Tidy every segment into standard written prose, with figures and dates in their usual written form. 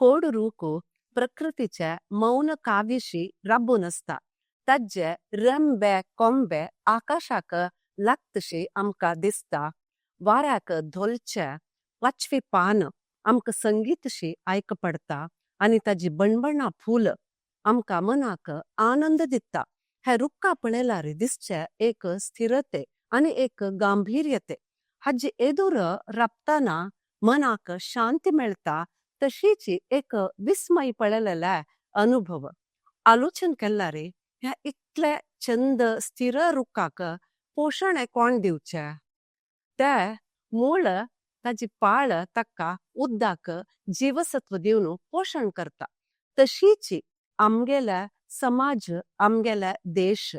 होड रूख प्रकृतीचे मौन काव्यशी राबून आसता. ताजे रेंबे कोंबे आकाशाक लागतशी आमका दिसता. वाऱ्याक धोलचे पाचवी पान आमका संगीतशी आयक पडता आनी ताजी बणबणा फूल आमका मनाक आनंद दिता. हे रुक्का पळयल्यार दिसचे एक स्थिरते आनी एक गांभीर्यते. हाजी एदुर राबताना मनाक शांती मेळता तशीच एक विस्मय पळयलेले अनुभव. आलोचन केल्यार ह्या इतले चंद स्थिर रुक्काक पोषण कोण दिवचे? ते मूळ ताजी पाळ ताका उदक जीवसत्व दिवन पोषण करता. तशीच आमगेले समाज आमगेले देश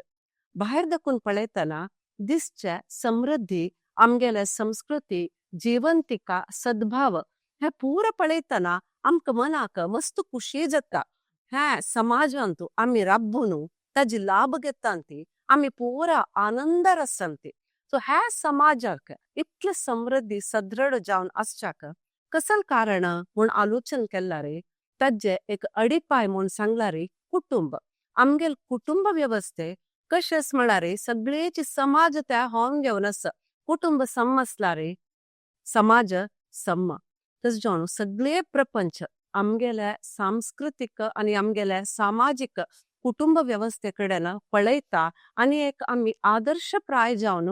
बाहेर दखून पळयतना दिसचे समृद्धी आमगेले संस्कृती जीवंतिका सद्भाव हे पूरा पळयतना आमकां मनाक मस्त खुशी जाता. हे समाजांतु आमी राबून ताजी लाभ घेतांती आमी पूरा आनंद रसंती. सो ह्या समाजाक इतले समृद्धी सदृढ जावन आसच्याक कसल कारण म्हूण आलोचन केल्यार ताजे एक अडिपाय म्हूण सांगल्यार कुटुंब. आमगेल कुटुंब व्यवस्थे कशेंच म्हळ्यार सगळेच समाज त्या होवन घेवन आसा. कुटुंब सम आसल्यार समाज सम. तशें जावन सगळे प्रपंच आमगेले सांस्कृतीक आनी आमगेले सामाजीक कुटुंब व्यवस्थे कडेन पळयता आनी एक आमी आदर्शप्राय जावन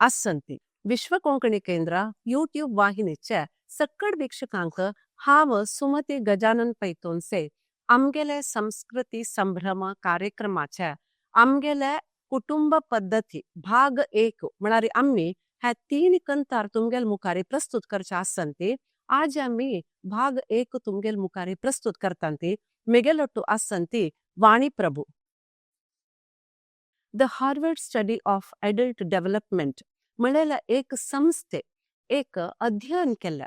आसंती. विश्व कोंकणी केंद्र यूट्यूब वाहिनीचे सक्कड वीक्षकांक हांव सुमती गजानन पैतोनसे आमगेले संस्कृती संभ्रम कार्यक्रमाचे आमगेले कुटुंब पद्दती भाग 1 म्हळ्यार आमी ह्या 3 कंतार तुमगेल मुखारी प्रस्तुत करचे आसंती. आज आमी भाग 1 तुमगेल मुखारी प्रस्तुत करतांती. मेगेलोट्टू आसंती Vani Prabhu. The Harvard study of adult development म्हळ्यार एक संस्थे एक अध्ययन केले.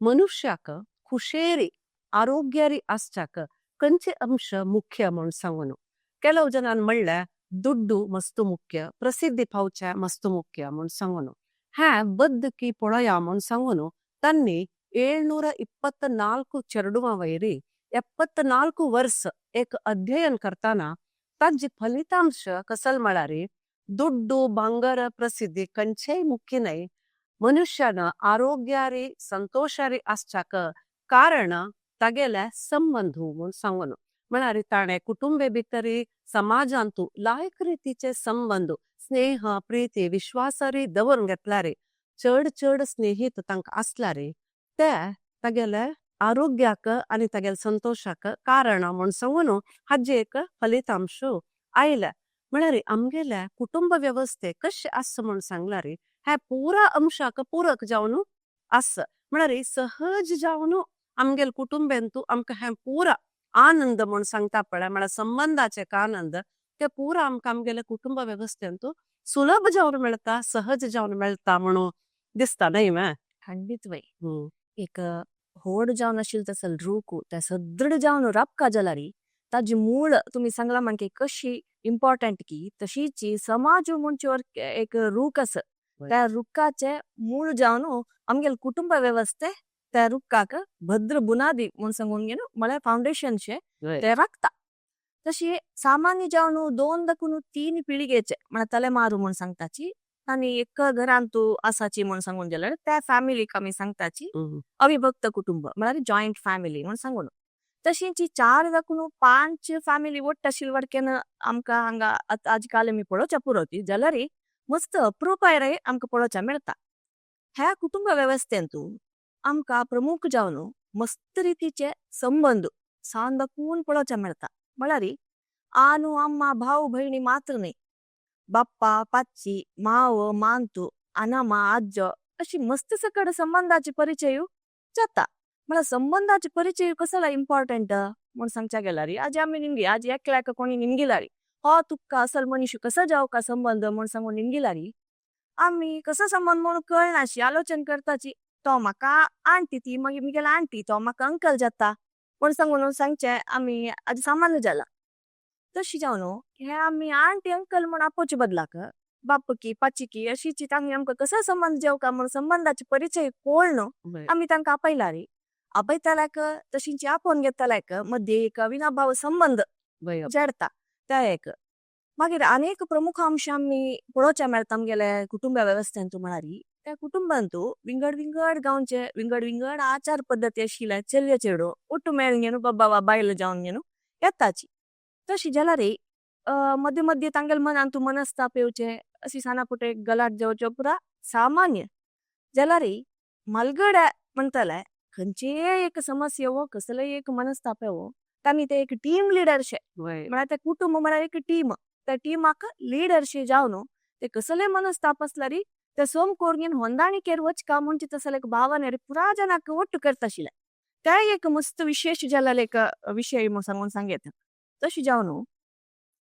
मनुष्याक खुशेरी आरोग्यारी आसच्याक कंचे अंश मुख्य म्हूण सांगून ಕೆಲವು ಜನ म्हणले दुड्डू मस्त मुख्य, प्रसिद्धी पावचे मस्त मुख्य म्हूण सांगून ಹ್ಯಾ ಬದುಕಿ ಪೊಳಯ म्हूण सांगून तांणी 724 चेरडुवां वयरी 74 वर्स एक अध्ययन करताना ताजे फलितांश कसल म्हळ्यार दुड्डू भांगर प्रसिद्धी कंचेय मुख्य न्हय, मनुष्यान आरोग्यारी संतोषारी आसच्याक कारण तागेले संबंध म्हूण सांगून म्हळ्यार ताणें कुटुंबे भितरी समाजांतू लायक रितीचे संबंध स्नेह प्रीती विश्वासारी दवरून घेतल्यार चड चड स्नेहीत तांकां आसल्यार ते तागेले आरोग्याक आनी तागेले संतोषाक कारण म्हूण सांगून हाजे एक फलितांश आयले. म्हळ्यार आमगेले कुटुंब व्यवस्थे कशें आसा म्हूण सांगल्यार हे पुरा अंशाक पूरक जावन आसा. म्हळ्यार सहज जावन आमगेले कुटुंबेंतू आमकां हें पुरा आनंद म्हूण सांगता पळय, म्हळ्यार संबंदाचे एक आनंद ते पुरा आमकां आमगेले कुटुंब व्यवस्थेंतू सुलभ जावन मेळटा, सहज जावन मेळटा म्हणून दिसता न्हय मॅ? खंडीत वय. एक होड जावन आशिल्लें तसल रूख ते सदृढ जावन राबका जाल्यार ताजी मूळ तुमी सांगला माणके कशी इम्पॉर्टंट की तशीच समाज म्हणचे एक रूख आसा त्या रुखाचे मूळ जावन आमगेले कुटुंब व्यवस्थे त्या रुखाक भद्र बुनादी म्हूण सांगून घेवन म्हळ्यार फावंडेशन शे ते राखता. तशी सामान्य जावन 2 दाखून 3 पिळगेचे म्हळ्यार तलेमारू म्हूण सांगताची आनी एक घरांतू आसाची म्हूण सांगून जाल्यार त्या फॅमिलीक आमी सांगताची अविभक्त कुटुंब म्हळ्यार जॉयंट फॅमिली म्हूण सांगून. तशींची 4 दाखून 5 फॅमिली ಒಟ್ಟು आशिल्ले वरकेन आमकां हांगा आज काल आमी पळोवच्या पुरो जाल्यार मस्त अप्रुपाय आमकां पळोवच्या मेळटा. ह्या कुटुंब वेवस्थेंतू आमकां प्रमुख जावन मस्त रितीचे संबंद सान दाखून पळोवच्या मेळटा. म्हळ्यार आनु अम्मा भाव भयणी मात्र न्हय, बाप्पा पाची माव मांतू अनामा आज्जो अशी मस्त सकड संबंधाचे परिचय जाता. म्हळ्यार संबंधाचे परिचय कसला इम्पॉर्टंट म्हूण सांगच्या गेल्यार आज आमी निमगी आज एकल्याक कोणी निमगिलारी हो तुका असल मनीस कसो जावका संबंध म्हूण सांगून निमगिलारी आमी कसो संबंध म्हूण कळनाशी आलोचन करताची तो म्हाका आंटी ती मागीर मुगेली आंटी तो म्हाका अंकल जाता म्हूण सांगून सांगचे आमी आज सामान्य जाला. तशी जावन हे आमी आंटी अंकल म्हूण आपोवचे बदलाक बापकी पाचिकी अशीची तांणी आमकां कसो संबंध जेवका म्हूण संबंधाचे परिचय कोण आमी तांकां आपयला रे. आपयताल्याक तशींची आपोवन घेताल्याक मध्य एक अविनाभाव संबंध जडता त्या एक. मागीर अनेक प्रमुख अंश आमी पळोवच्या मेळटा आमगेले कुटुंब वेवस्थेंतू म्हळ्यार त्या कुटुंबांतू विंगड विंगड गांवचे विंगड विंगड आचार पद्दती आशिल्ले चलये चेडो ಒಟ್ಟು मेळून बाबा वा बायल जावन घेवन येताची. तशी जाल्यार मध्य मध्य तांगेले मनांतू मनस्ताप येवचे, अशी सानापुटे गलाट जावच्यो पुरा सामान्य. जाल्यार मलगडे म्हणटले खंयचेय एक समस्या येवो, कसलेय एक मनस्ताप येवो, तांणी ते एक टीम लिडरशे म्हळ्यार ते कुटुंब म्हळ्यार एक टीम, त्या टीमाक लिडरशे जावन ते कसले मनस्ताप आसल्यार ते सोम करून ಹೊಂದಾಣಿಕೆर वचका म्हणचे तसले एक भावने पुरा जनाक ಒಟ್ಟು करताशिल्ले. ते एक मस्त विशेष जाल्ले एक विशय म्हूण सांगून सांगयता. तशें जावन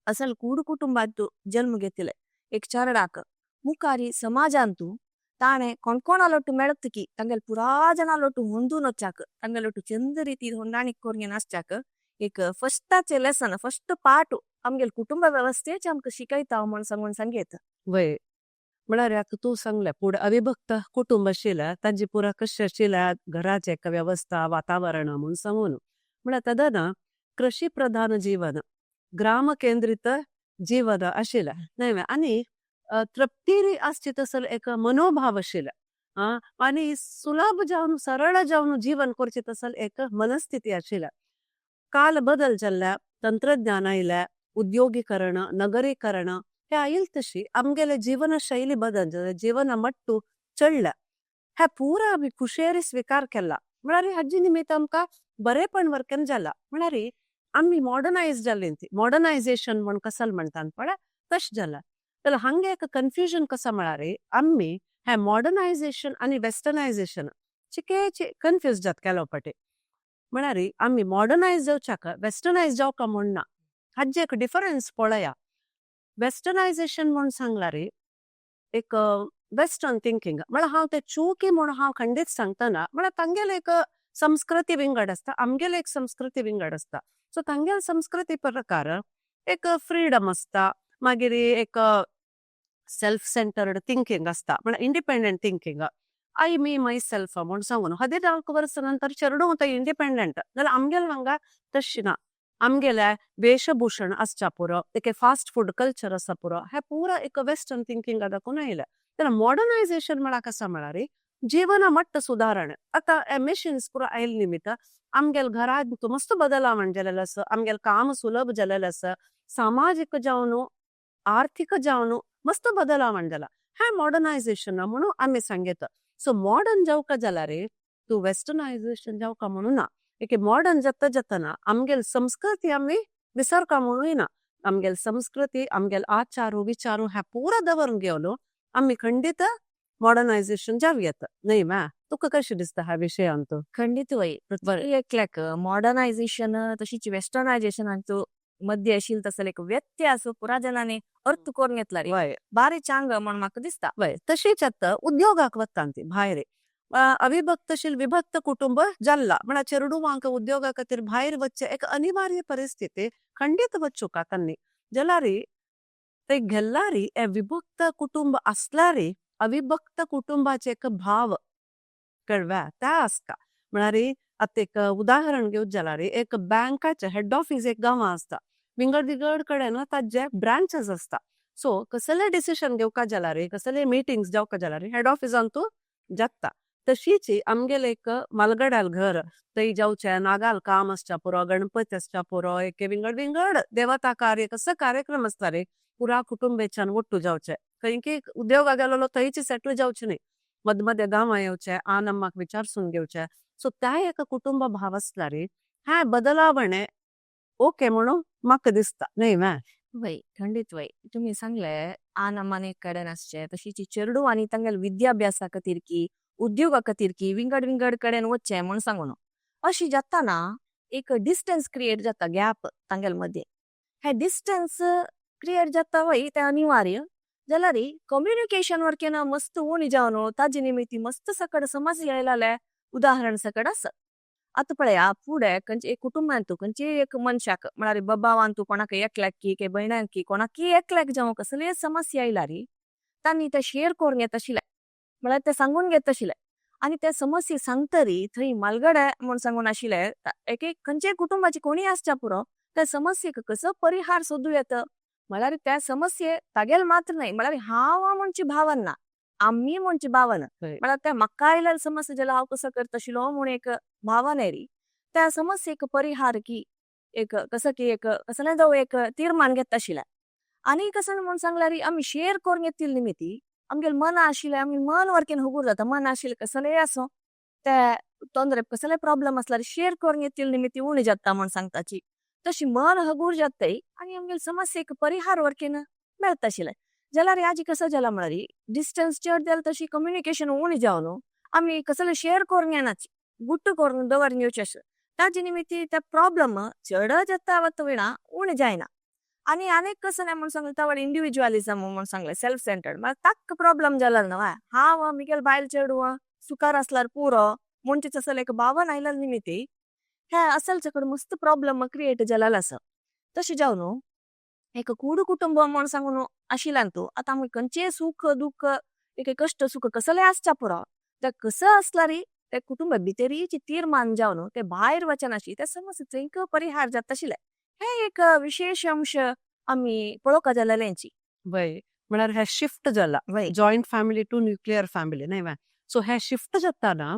असल कूड कुटुंबांतू जल्म घेतिले एक चरडाक मुखारी समाजांतू ताणे कोण कोणालोटू मेळत की तांगेले पुरा जनालोटू ಹೊಂದून वचाक, तांगेलोटू चंद ರೀತಿ ಹೊಂದಾಣಿಕೆ करून आसच्याक एक फस्टाचे लेसन, फस्ट पार्ट आमगेले कुटुंब वेवस्थेच आमकां शिकयता म्हूण सांगून सांगयता. वय, म्हळ्यार आतां तूं सांगलें फुडें अविभक्त कुटुंब आशिल्लें तांची पुरा कशें आशिल्लें घराचें एक वेवस्था वातावरण म्हूण सांगून. म्हळ्यार तेदना कृषी प्रधान जीवन, ग्राम केंद्रीत जीवन आशिल्लें न्हय. आनी तृप्ती आसची तसो एक मनोभाव आशिल्लो आनी सुलभ जावन सरळ जावन जीवन करचें तसो एक मनस्थिती आशिल्ली. काल बदल जाल्ल्या, तंत्रज्ञान आयलें, उद्योगीकरण, नगरीकरण हे आयल, तशी आमगेले जीवन शैली बदल जाले, जीवन मट्टू चडल्या. हे पुरा आमी खुशयेरी स्विकार केला. म्हळ्यार हाजे निमित्त आमकां बरेपण वरकेन जाला. म्हळ्यार आमी मॉडर्नायज जाली ती मॉडर्नायझेशन म्हण कसल म्हणटात पळय तशें जाला. जाल्यार हांगा एक कन्फ्युजन कसा म्हळ्यार आमी हे मॉडर्नायझेशन आनी वेस्टर्नायझेशन चिके कन्फ्यूज जात केलो फावटी. म्हळ्यार आमी मॉडर्नायज जावच्याक वेस्टर्नायज जावका म्हण ना, हाजे एक डिफरन्स पळया. वेस्टर्नायझेशन म्हूण सांगल्यार एक वेस्टर्न थिंकींग, म्हळ्यार हांव ते चुकी म्हूण हांव खंडीत सांगतना, म्हळ्यार तांगेले एक संस्कृती विंगड आसता, आमगेले एक संस्कृती विंगड आसता. सो तांगेले संस्कृती प्रकार एक फ्रीडम आसता, मागीर एक सेल्फ सेंटर्ड थिंकींग आसता, म्हळ्यार independent thinking, I me myself म्हूण सांगून. 14 वर्स नंतर चेडूं आतां इंडिपेंडंट. जाल्यार आमगेले हांगा तशें ना. आमगेले वेशभूषण आसच्या पुरो, एक फास्ट फूड कल्चर आसा पुरो, हे पुरा एक वेस्टर्न थिंकींग दाखोवन आयलें. जाल्यार मॉडर्नायझेशन म्हळ्यार कशें म्हळ्यार जीवन मट्ट सुदारणा. आतां मशीन्स पुरा आयले निमित्त आमगेले घरांत मस्त बदलावण जालेलें आसा, आमगेलें काम सुलभ जालेलें आसा, सामाजीक जावन आर्थीक जावन मस्त बदलावण जाला. हें मॉडर्नायझेशन म्हणून आमी सांगता. सो मॉडर्न जावका जाल्यार तूं वेस्टर्नायझेशन जावका म्हणून ना. एक मॉडर्न जाता जातना आमगेले संस्कृती आमी विसरका म्हणूय ना. आमगेले संस्कृती, आमगेले आचार विचार हे पुरा दवरून घेवन आमी खंडीत मॉडर्नायझेशन जावं येता न्हय मा? तुका कशें दिसता ह्या विशयांत? खंडीत वय, एकल्याक मॉडर्नायझेशन तशीच वेस्टर्नायझेशनाचो मध्य आशिल्लो तसो एक व्यत्यास पुरा जनांनी अर्थ करून घेतला रे बारी चांग म्हण म्हाका दिसता. वय, तशीच आतां उद्योगाक वता ती भायर. अविभक्तशील विभक्त कुटुंब जाल्ला म्हळ्यार चेडवांक उद्योगा खातीर भायर वचचें एक अनिवार्य परिस्थिती, खंडीत वचूका तांणी. जाल्यार ते गेल्लारी हे विभक्त कुटुंब आसल्यार अविभक्त कुटुंबाचे एक भाव कळव्या त्या आसता. म्हळ्यार आतां एक उदाहरण घेवच जाल्यार एक बँकाचे हेड ऑफिस एक गांवां आसता, विंगड विंगड कडेन ताजे ब्रांचेस आसता. सो कसले डिसिशन घेवका जाल्यार, कसले मिटिंग्स जावका जाल्यार हेड ऑफिसान तूं जाता. तशीच आमगेले एक मालगड्याल घर थंय जावचें, नागाल काम आसच्या पुरो, गणपती आसच्या पुरो, एक विंगड विंगड देवता कार्य कसो कार्यक्रम आसता रे पुरा कुटुंबेच्यान ಒಟ್ಟು जावचें. खंय की उद्योगा गेलेलो थंयच सेटल जावचें न्ही, मद मदें गांवां येवचें, आन अम्माक विचारसून घेवचें. सो त्या एका कुटुंब भाव आसल्यार हें बदलावणें ओके म्हणून म्हाका दिसता न्हय मा? वय, खंडीत वय, तुमी सांगले आन अम्मान एक कडेन आसचे, तशीच चेडूं आनी तांगेले विद्याभ्यासा खातीर की उद्योगा खातीर की विंगड विंगड कडेन वचचें म्हूण सांगून. अशी जाताना एक डिस्टन्स क्रिएट जाता, गॅप तांगेले मदीं. हे डिस्टन्स क्रिएट जाता वय तें अनिवार्य जाल्यार कम्युनिकेशन वरकेन मस्त उणी जावन ताजे निमित्ती मस्त सकड समस्या आयलेले उदाहरण सकड आसा. आतां पळया फुडें खंयचे एक कुटुंबांतू खंयचेय एक मनशाक म्हळ्यार बाबावांतू कोणाक एकल्याक की भयणांक की कोणाकय एकल्याक जावं कसलीय समस्या आयल्यार तांणी ते शेअर करून घेत आशिल्ले, म्हळ्यार ते सांगून घेत आशिल्ले. आनी त्या समस्ये सांगतरी थंय मालगडे म्हूण सांगून आशिल्ले एक एक खंयच्याय कुटुंबाची कोणीय आसच्या पुरो, त्या समस्येक कसो परिहार सोदू येता म्हळ्यार त्या समस्ये तागेल मात्र न्हय, म्हळ्यार हांव म्हणची भावना ना, आमी म्हणची भावना, म्हळ्यार त्या म्हाका आयिल्ल्या समस्या जाल्यार हांव कसो करतशिलो म्हूण एक भावना री. त्या समस्येक परिहार की एक कसो की एक कसलें जावं एक तीर्मान घेता आशिल्लें. आनी कसो म्हूण सांगल्यार आमी शेअर करून घेतिल्ली निमिती आमगेले मन आशिल्लें, आमगेलें मन वरकेन हगूर जाता. मन आशिल्लें कसलेंय आसूं, ते तोंदरे कसलेय प्रॉब्लम आसल्यार शेअर करून घेतिल्ली निमिती उणी जाता म्हूण सांगताची. तशी मन हगूर जाताय आनी आमगेले समस्येक परिहार वरकेन मेळता आशिल्लें. जाल्यार आजी कसो जाला म्हळ्यार डिस्टन्स चड जालें तशी कम्युनिकेशन उणी जावन आमी कसलें शेअर करून घेनाची, गुट्ट करून दवर घेवचें अशें. ताजे निमिती ते प्रॉब्लम चड जाता वता विणा उणें जायना. आनी आनीक कसो न्हय म्हूण सांगलें तवळ इंडिविज्युअलिजम म्हूण सांगलें, सेल्फ सेंटर्ड, म्हळ्यार ताका प्रॉब्लम जाला न्हय, हांव मिगेल बायल चेडूं सुखार आसल्यार पुरो म्हणचे तसले एक भावना आयिल्ल्या निमिती हे असलचे कडेन मस्त प्रॉब्लम क्रिएट जालेलो आसा. तशें जावन न्हू एक कूड कुटुंब म्हूण सांगून आशिल्ल्यान तूं आतां आमी खंयचेय सूख दुख्ख एक कश्ट सुख कसलें आसच्या पुरो, ते कसो आसल्यार ते कुटुंबा भितरीच तीर्मान जावन ते भायर वचनाशी त्या समस्येचो एक परिहार जाता आशिल्लें. हे एक विशेश अंश आमी पळोवंक जालेल्यांची. वय, म्हळ्यार हे शिफ्ट जाला वय. Joint family to nuclear family न्हय वा. सो हे शिफ्ट जाताना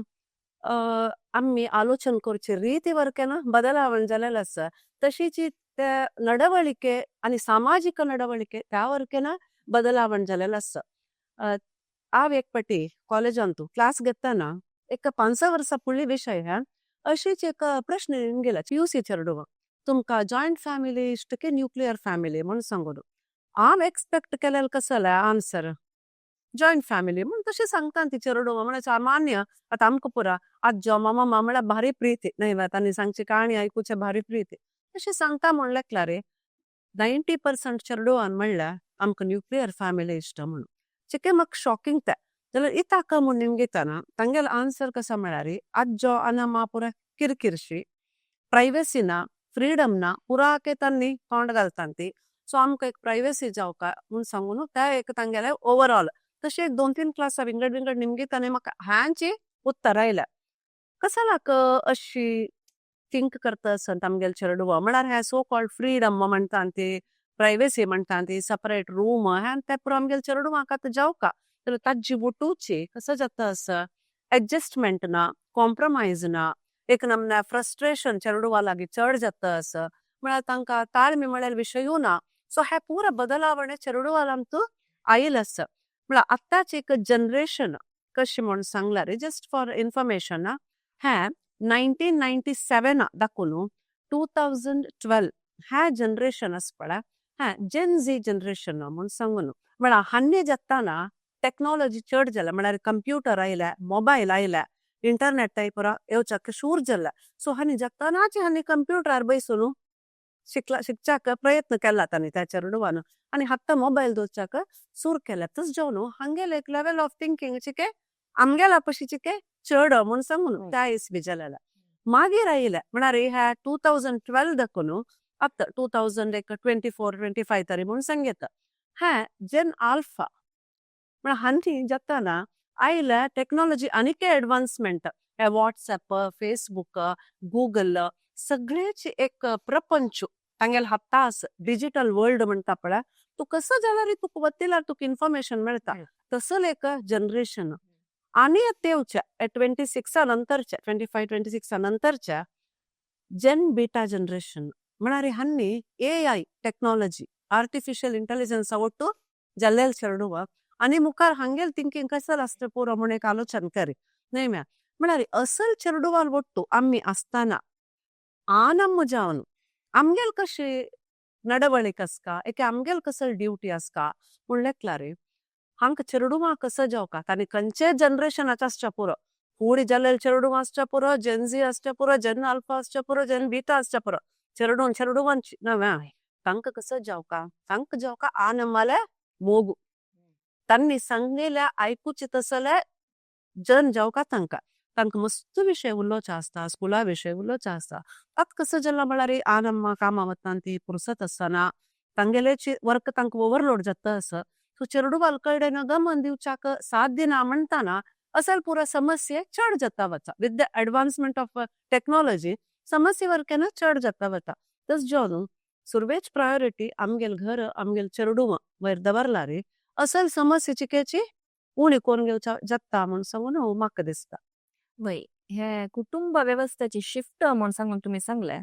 आमी आलोचन करचे रीती वरकेन बदलावण जालेलें आसा. तशीच ते नडवಳಿके आनी सामाजीक नडवಳಿके त्या वरकेन बदलावण जालेलें आसा. हांव एक पाटी कॉलेजांतू क्लास घेतना एक 5 वर्सां फुडली विशय ह्या अशीच एक प्रश्न येवन गेला पीयूसी चेडवा, तुमकां जॉयंट फॅमिली इश्ट की न्युक्लियर फॅमिली म्हूण सांगून. हांव एक्सपेक्ट केलेलें कसलें आन्सर जॉयंट फॅमिली म्हूण तशें सांगता ती चेडवां, म्हळ्यार सामान्य आतां आमकां पुरा आज्जो मामा म्हळ्यार भारी प्रिती न्हय वा, तांणी सांगची काणी आयकुचे भारी प्रिती तशें सांगता म्हूण लेखला रे. 90% चेडवान म्हणल्यार आमकां न्युक्लियर फॅमिली इश्ट म्हणून. चिके म्हाका शॉकिंग तें जाल्यार इताका म्हूण निमगितना तांगेलो आन्सर कसो म्हळ्यार आज्जो आनी मा पुरा किरकिरशी, प्रायवसी ना, फ्रीडम ना, पुरा के तांणी तोंड घालता ती. सो आमकां एक प्रायवसी जावका म्हूण सांगून त्या एक तांगेले ओवरऑल तशें एक 2-3 क्लासा विंगड विंगड निमगिताने म्हाका ह्यांची उत्तर आयल्या. कसालाक अशी थिंक करता आसत आमगेले चेडवां म्हळ्यार हें सो कॉल्ड फ्रीडम म्हणटा ती, प्रायवसी म्हणटा ती, सेपरेट रूम हें तें पुरो आमगेले चेडवांक आतां जावका. जाल्यार ताजी वटूची कसो जाता आसा एडजस्टमेंट ना, कॉम्प्रोमायज ना, एक नमूने फ्रस्ट्रेशन चेडवा लागीं चड जाता आसा, म्हळ्यार तांकां ताळमी म्हळ्यार विशयूय ना. सो हें पुरो बदलावण चेडवांतू आयिल्लें आसा. म्हळ्यार आतांच एक जनरेशन कशें म्हूण सांगलां रे, जस्ट फॉर इन्फॉर्मेशन, हें 1997 दाखोवन 2012 हें जनरेशन आसा पळय, हें जेन झी जनरेशन म्हूण सांगून. म्हळ्यार हान्ने जाताना टॅक्नोलॉजी चड जाला, म्हळ्यार कंप्युटर आयल्या, मोबायल आयल्या, इंटरनेट पुरो येवच्याक शूर जाला. सो हांणी जातानाच हांणी कंप्युटरार बैसून शिकला शिकच्याक प्रयत्न केला तांणी त्या चेडवान आनी आत्तां मोबायल दवरच्याक सूर केल्या. तशें जावन हांगेले एक लेवल ऑफ थिंकींग चिके आमगेल्या पशी चिके चड म्हूण सांगून त्या इसवी जालेल्या. मागीर आयले म्हळ्यार ह्या 2012 दाखोवन आतां 2024-25 तरी म्हूण सांगता हें जेन आल्फा म्हळ्यार हांणी जाताना आयल्या टॅक्नोलॉजी आनीक एडवान्समेंट, हे वॉट्सएप, फेसबूक, गुगल सगळेच एक प्रपंच तांगेले हाता आसा. डिजिटल वर्ल्ड म्हणटा पळय, तूं कसो जाल्यार तुका वतिल्यार तुका इन्फॉर्मेशन मेळटा, तसलें एक जनरेशन. आनी आतां येवच्या 26 नंतरच्या 25-26 नंतरच्या जेन बीटा जनरेशन म्हळ्यार हांणी एआय टॅक्नोलॉजी, आर्टिफिशियल इंटेलिजन्स ಒಟ್ಟು जल्लेल चेडवा आनी मुखार हांगेल थिंकींग कसं आसता पुरो म्हूण एक आलोचन करी न्हय म्या. म्हळ्यार असल चेडवान ಒಟ್ಟು आमी आसतना आनम्म जावन आमगेल कशी नडवळीक आसका, एके आमगेल कसल ड्युटी आसका म्हूण लेखला रे. हांकां चेडवां कसो जावका तांणी खंयचेय जनरेशनाचे आसच्या पुरो, फुडें जाल्ले चेडवां आसच्या पुरो, जेन झी आसच्या पुरो, जेन अल्फा आसच्या पुरो, जेन बीटा आसच्या पुरो, चेडून चेडवांची नव्या तांकां कसो जावका, तांकां जावका आनमाले मोगू तांणी सांगलेल्या आयकुचे तसले जन जावका. तांकां तांकां मस्त विशय उलोवचे आसता, स्कुला विशय उलोवचे आसता. आतां कसो जाला म्हळ्यार आनम्मा कामां वता ती पुरसत आसना, तांगेलेची वर्क तांकां ओवरलोड जाता आसा. सो चेडवां कडेन गमन दिवच्याक साध्य ना म्हणटाना असल पुरा समस्या चड जाता वता. With the advancement of technology समस्या वरकेन चड जाता वता. तस जावन सुरवेच प्रायोरिटी आमगेल घर आमगेल चेडूं वयर दवरलारी असल समस्या चिकेची उणी कोण घेवचा जाता म्हण सांगून म्हाका दिसता. वय, हे कुटुंब व्यवस्थेची शिफ्ट म्हण सांगून तुम्ही सांगले,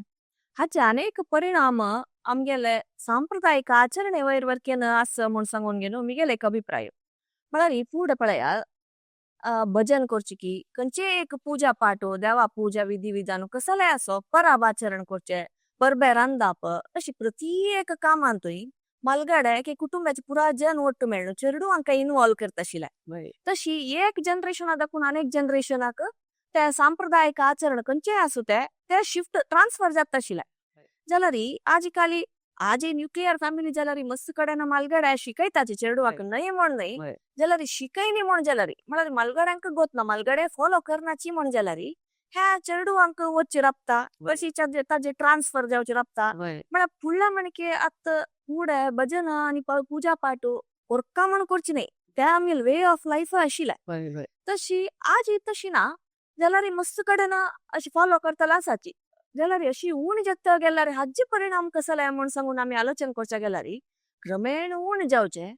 हाचे अनेक परिणाम आमगेले सांप्रदायिक आचरणे वयर वरकेन आसा म्हण सांगून घेनो मिगेले एक अभिप्राय. म्हळ्यार फुडें पळया भजन करचे की खंयचे एक पूजा पाठ, देवा पूजा विधी विधान कसले आसो, परब आचरण करचे, परबे रांदाप, अशी प्रत्येक कामांतूय मालगाडे की कुटुंबाचे पुरा जन ಒಟ್ಟು मेळ्ळो चेडू इन्वॉल्व करता आशिल्ले. तशी एक जनरेशना दाखून अनेक जनरेशनाक ते सांप्रदायिक आचरण खंयचे आसूं ते ते शिफ्ट ट्रान्सफर जाता आशिल्ले. जाल्यार आजकाल आजी न्युक्लियर फॅमिली जाल्यार मस्त कडेन मालगाड्या शिकयताची चेडवाक, न्हय म्हण न्हय, जाल्यार शिकयनी म्हण जाल्यार म्हळ्यार मालगाड्यांक गोत ना, मालगाडे फॉलो करनाची म्हण जाल्यार ह्या चेडवांक वच्चे राबता, अशी ताजे ट्रान्सफर जावचे राबता. म्हळ्यार फुडल्या म्हणके आतां फुडें भजन आनी पूजा पाठ कोरका म्हण करची न्हय, ते आमगेले वे ऑफ लायफ आशिल्ले. तशी आजी तशी ना जाल्यार मस्त कडेन अशी फॉलो करतले आसाची, जाल्यार अशी उण जाता गेल्यार हाजे परिणाम कसले म्हण सांगून आमी आलोचन करच्या गेल्यार क्रमेण उण जावचे,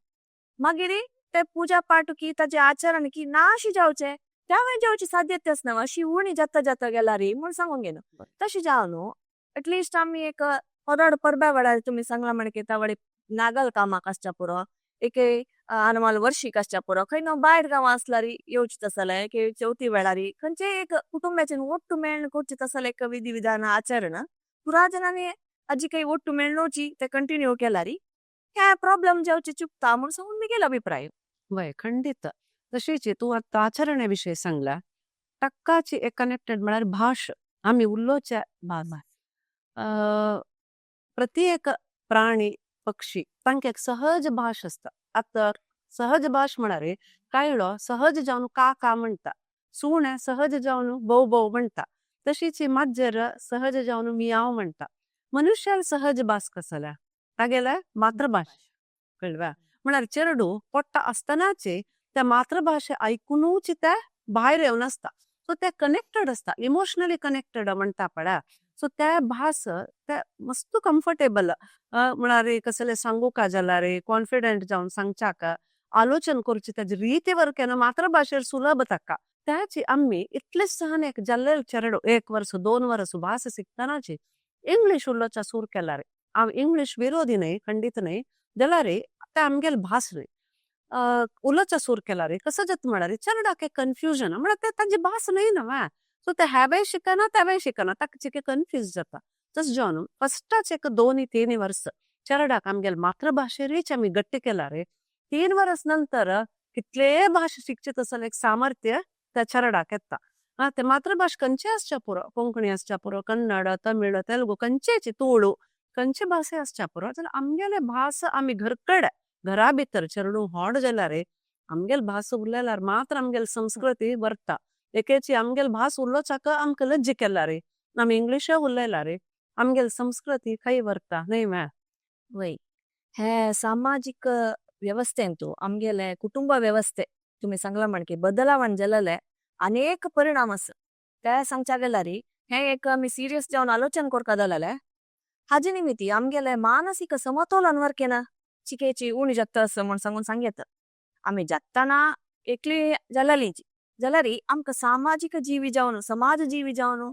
मागीर ते पूजा पाठ की ताजे आचरण की नाशी जावचे, त्यावेळी जावची साध्यता आसना, अशी उणी जाता जाता गेल्यार म्हण सांगून घेनो. तशें जावन न्हू एटलिस्ट आमी एक होरड परब्या वेळार तुमी सांगला म्हणके तावळी नागल कामाक आसच्या पुरो, एक आनमाल वर्षीक आसच्या पुरो, खंय न्हू भायर गांवां आसल्यार येवची तसले की चवथी वेळार खंयचे एक कुटुंबाचे ಒಟ್ಟು मेळ्ळ करचे तसले एक विधी विधान आचरण पुरा जणांनी आजी काही ಒಟ್ಟು मेळनोची ते कंटिन्यू केल्यार ह्या प्रॉब्लेम जावचे चुकता म्हण सांगून मिगेलो अभिप्राय. वय, खंडित. तशीच तूं आतां आचरणे विशय सांगला, टक्काची एक कनेक्टेड म्हळ्यार भाश, आमी उलोवच्या भास. प्रत्येक प्राणी पक्षी तांकां एक सहज भाश आसता. आतां सहज भाश म्हळ्यार कायळो सहज जावन का का म्हणटा, सुणें सहज जावन बोव बोव म्हणटा, तशीच माजर सहज जावन मियाव म्हणटा. मनुष्याल सहज भास कसल्या तागेल्या मातृभाश, कळ्ळें? म्हळ्यार चेडूं पोट्टा आसतनाचे त्या मातृभाशे आयकुनूच ते भायर येवन आसता, सो ते कनेक्टेड आसता, इमोशनली कनेक्टेड म्हणटा पळय. सो त्या भास ते मस्त कम्फर्टेबल, म्हळ्यार कसले सांगूका जाल्यार कॉन्फिडंट जावन सांगच्याक आलोचन करची ताजे रीतीवर केन्ना मातृभाशेर सुलभ ताका. त्याची आमी इतले सहन एक जाल्ले चेडो एक वर्स दोन वर्स भास शिकतनाची इंग्लीश उलोवच्या सूर केल्यार, हांव इंग्लीश विरोधी न्हय, खंडीत न्हय, जाल्यार ते आमगेले भास न्हय, उलोवच्या सूर केल्यार कसो जाता म्हळ्यार चेडवाक एक कन्फ्युजन, म्हळ्यार ते ताजी भास न्हय न्हय, सो ते हेवें शिकना तेवें शिकना, ताका चिके कन्फ्यूज जाता. तशें जावन फस्टाच एक दोन तीन वर्स चेडवाक आमगेले मातृभाशेरूच आमी गट्टी केल्यार 3 वर्स नंतर कितलेय भाशा शिकचे तसले एक सामर्थ्य त्या चेडवाक येता. ते मातृभाश खंयचे आसच्या पुरो, कोंकणी आसच्या पुरो, कन्नड, तमिळ, तेलुगू, खंयचेच, तुळू, खंयचे भाशे आसच्या पुरो, जाल्यार आमगेले भास आमी घरकडे घरा भितर चेडूं व्हड जाल्यार आमगेले भास उरल्यार मात्र आमगेले संस्कृती वरता. एकेची आमगेले भास उलोवच्याक आमकां लज्जा केल्यार, आमी इंग्लीश उलयल्यार आमगेले संस्कृती खंय वरता न्हय म्या? वय, हे सामाजिक व्यवस्थेंतु आमगेले कुटुंब व्यवस्थे तुम्ही सांगला म्हणके बदलावण जालेले अनेक परिणाम आसा. ते सांगच्या गेल्यार हे एक आमी सिरियस जावन आलोचन करपा जालेले हाजे निमित्ती आमगेले मानसीक समतोलन वरकेना चिकेची उणी जाता आसा म्हण सांगून सांगयता. आमी जाताना एकली जालेली जाल्यार आमकां सामाजीक जीवी जावन समाज जीवी जावन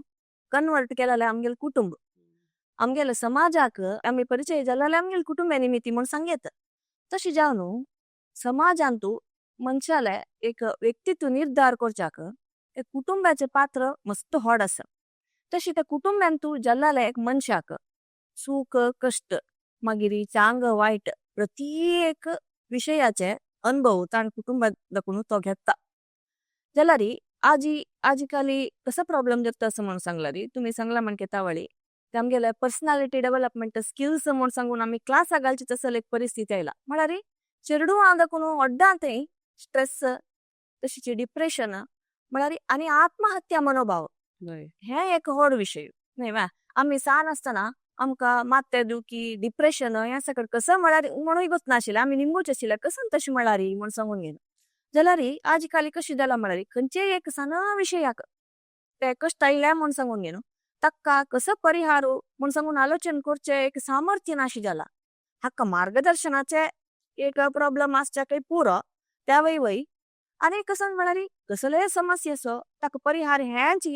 कन्वर्ट केलेले आमगेले कुटुंब, आमगेले समाजाक आमी परिचय जालेले आमगेले कुटुंबा निमित्ती म्हण सांगयता. तशें जावन समाजांतू मनशाले एक व्यक्तित्व निर्धार करच्याक एक कुटुंबाचें पात्र मस्त व्हड आसा. तशें त्या कुटुंबांतू जाल्ले एक मनशाक सुख कश्ट मागीर चांग वायट प्रत्येक विशयाचे अनुभव ताण कुटुंबात दाखोवन तो घेता. जाल्यार आजी आजकाली कसो प्रॉब्लम जाता असं म्हणून सांगला रे तुम्ही सांगला म्हणके तावळी ते आमगेले पर्सनॅलिटी डेव्हलपमेंट स्किल्स म्हणून सांगून आमी क्लासा घालची तसले एक परिस्थिती आयला. म्हळ्यार चेडूं दाखोवन व्हड्डा थंय स्ट्रेस तशीच डिप्रेशन म्हळ्यार आनी आत्महत्या मनोभाव हे एक व्हड विशय न्हय वा. आमी सान आसतना आमकां मात्ते दुखी डिप्रेशन हें सगळें कसं म्हळ्यार म्हणूय गोत नाशिल्लें, आमी निमगूच आशिल्लें कसं तशें म्हळ्यार म्हूण सांगून घेना. जाल्यार आजकाल कशी जाला म्हळ्यार खंयचेय एक सान विशयाक ते कश्ट आयले म्हूण सांगून न्हू ताका कसो परिहार म्हूण सांगून आलोचन करचें एक सामर्थ्य नाशी जाला. हाका मार्गदर्शनाचे एक प्रॉब्लम आसच्याकय पुरो त्या वय वय आनी कसो म्हळ्यार कसलेय समस्या असो ताका परिहार हेंच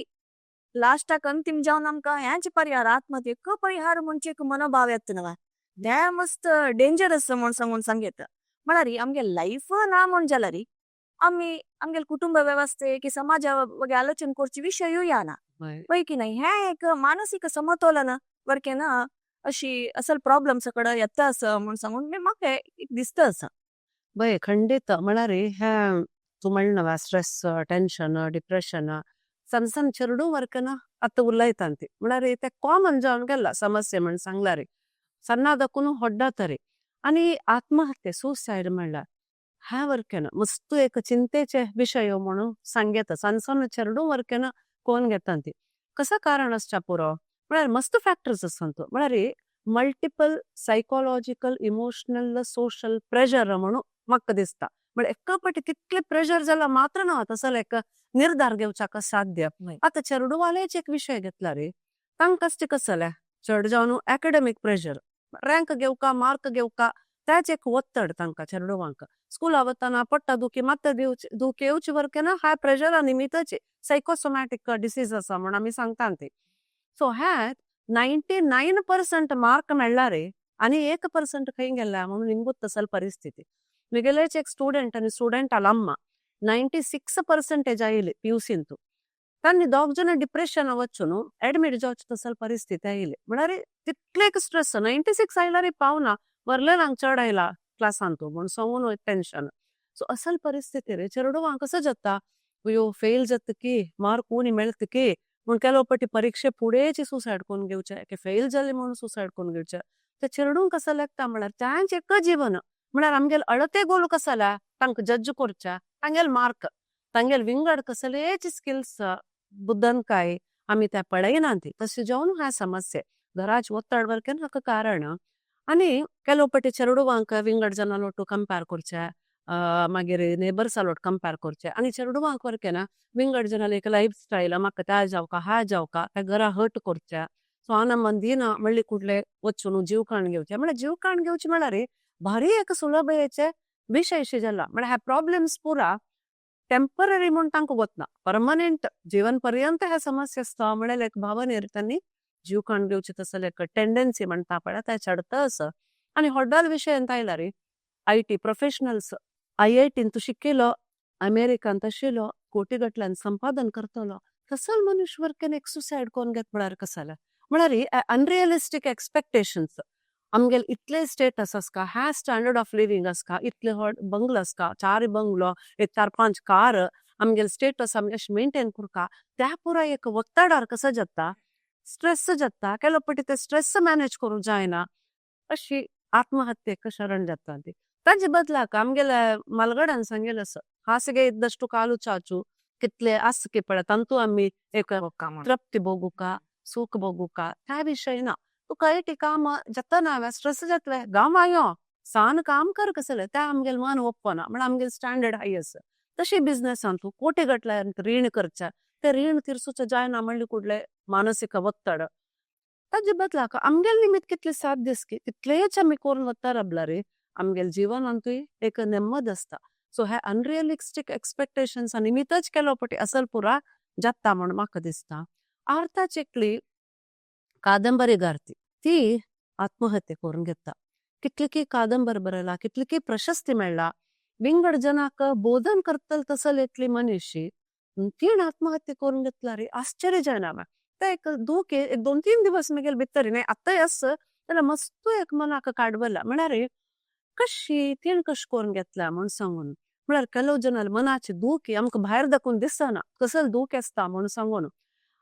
लास्टाक अंतिम जावन आमकां हेंच परिहार आत्महत्येक परिहार म्हणजे एक मनोभाव येता न्हय तें मस्त डेंजरस म्हूण सांगून सांगयता. म्हळ्यार आमगे लायफ ना म्हूण जाल्यार आमी आमगेले कुटुंब वेवस्थे की समाजा वगे आलोचन करचे विशयूय ना. वय की नाही हें एक मानसीक समतोलन वरकें ना अशी असल प्रॉब्लम्स कडेन येता आसा म्हूण सांगून म्हाका एक दिसता आसा. बय खंडित म्हळ्यार हें तूं म्हणना स्ट्रेस, टेन्शन, डिप्रेशन सಣ್ಣ ಸಣ್ಣ चेरडू ವರ್ಕನ ಅತ್ತ ಉಲ್ಲೈತಂತಿ म्हळ्यार ते कॉमन जावन गेला समस्ये म्हण सांगलारी सन्नादकून होड्डातरी. आनी आत्महत्या सुसायड म्हणल्यार ह्या वर्केन मस्त एक चिंतेचे विशय म्हणून सांगता सಣ್ಣ सಣ್ಣ चेरडू वर्केन कोण घेतांती कसं कारण आसच्या पुरो म्हळ्यार मस्त फॅक्टर्स आसतात म्हळ्यार multiple psychological emotional social pressure म्हणून म्हाका दिसता. म्हळ्यार एका फावटी तितले प्रेशर जाला मात्र ना तसो एक निर्धार घेवच्याक साध्य. आतां चेरडुवालेच एक विशय घेतला रे तांकांच ते कसलें चड जावन एकेडमीक प्रेशर रँक घेवका मार्क घेवका त्याच एक ಒತ್ತಡ तांकां चेरडुवांक स्कुला वतना पडटा दुखी मात्ता दुखी येवची वरकेना हाय प्रेशरा निमित्तच सायकोसोमॅटीक डिसीज आसा म्हूण आमी सांगता ती. सो ह्यात 99% मार्क मेळ्ळा रे आनी 1% खंय गेला म्हणून निमगूत तसल परिस्थिती. मिगेलेच एक स्टुडंट आनी स्टुडंटाला अम्मा 96% आयली पीयूसींतू तांणी दोग जण डिप्रेशन वचून एडमीट जावची तसल परिस्थिती आयली. म्हळ्यार तितले एक स्ट्रेस 96 आयला रे पावना वरले चड आयला क्लासांतू म्हूण सांगून टेन्शन. सो असल परिस्थिती रे चेरडुवांक कसो जाता अयो फेल जाता की मार्क उणी मेळटा की म्हूण केलो पटी परिक्षे फुडेंच सुसायड करून घेवचें की फेल जालें म्हणून सुसायड करून घेवचें. ते चेरडूंक कसो लागता म्हळ्यार तांचें एक जीवन म्हळ्यार आमगेले अळते गोल कसो तांकां जज करच्या तांगेले मार्क तांगेले विंगड कसलेच स्किल्स बुद्दनकाय आमी ते पळयना ती तशें जावन ह्या समस्ये घराच ಒತ್ತಡ वर्केन हाका कारण. आनी ಕೆಲವು पटी चेरडुवांक विंगड जनां लोटू कंपेर करचें मागीर नेबर्सा लोट कंपेर करचें आनी चेरडुवांक वरकेना विंगड जनाले एक लायफ स्टायल म्हाका त्या जावका हा जावका त्या घरा हर्ट करचें. सो आनंद दिना म्हणली कुडले वचून जीव काण घेवचें म्हळ्यार जीव काण घेवचें म्हळ्यार भारी एक सुलभेचे विशय जाला म्हळ्यार ह्या प्रॉब्लम्स पुरा टेंपररी म्हूण तांकां वतना परमनंट जीवन पर्यंत ह्या समस्या आसता म्हळ्यार एक भावनेर तांणी जीव काण घेवचे तसले एक टेंडन्सी म्हणटा पळय ते चडता आसा. आनी व्हडलो विशय आयला रे IT professionals आयआयटीन तूं शिकिलो अमेरिकांत आशिल्लो कोटी गटल्यान संपादन करतलो तसल मनुष्य वर्केन एक सुसायड कोण घेत म्हळ्यार कसले म्हळ्यार अनरियलिस्टीक एक्सपेक्टेशन्स आमगेले इतले स्टेटस आसका ह्या स्टँडर्ड ऑफ लिव्हिंग आसका इतले व्हड बंगलो आसका चार बंगलो एक 4-5 कार आमगेले स्टेटस आमी अशें मेंटेन करका त्या पुराय एक ಒತ್ತಡಾर कसो जाता स्ट्रेस जाता केलो पटी ते स्ट्रेस मॅनेज करूंक जायना अशी आत्महत्येक शरण जाता ती. ताजे बदलाक आमगेले मालगडान सांगेलें आसा हासिಗೆ ಇದ್ದಷ್ಟು ಕಾಲು ಚಾಚು कितले आसके पळय तांतू आमी एक तृप्ती भोगुका सुख भोगुका त्या विशय ना. तुका एक काम जाता ना स्ट्रेस जातले गांव सान काम कर कसले त्या आमगेले मन ओप्पना म्हळ्यार आमगेले स्टँडर्ड हाय आसा. तशी बिझनेसान तूं कोटी गटले रीण करचे ते रीण तिरसूचे जायना म्हणले कुडले मानसीक ಒತ್ತಡ ताजे बदलाक आमगेले निमित्त कितले साध्य की तितलेच आमी करून वता राबला रे आमगेले जिवनांतूय एक नेम्मद आसता. सो हे अनरियलिस्टीक एक्सपेक्टेशन्स निमित्तच केलो पटी असल पुरा जाता म्हूण म्हाका दिसता. आर्था एकली कादंबरीगार ती आत्महत्या करून घेता. कितली कादंबरी बरयला कितली प्रशस्ती मेळ्ळा विंगड जनाक बोधन करतल तसल एकली मनीशी तीण आत्महत्या करून घेतला रे आश्चर्य जायना. ते एक दूख एक 2-3 दिवस मेगेले भितर न्हय आतांय आस जाल्यार मस्त एक मनाक काडवला म्हळ्यार कशी तीण कशें करून घेतल्या म्हूण सांगून म्हळ्यार ಕೆಲವು जनाले मनाची दूख आमकां भायर दाखोवन दिसना कसले दूख आसता म्हूण सांगून.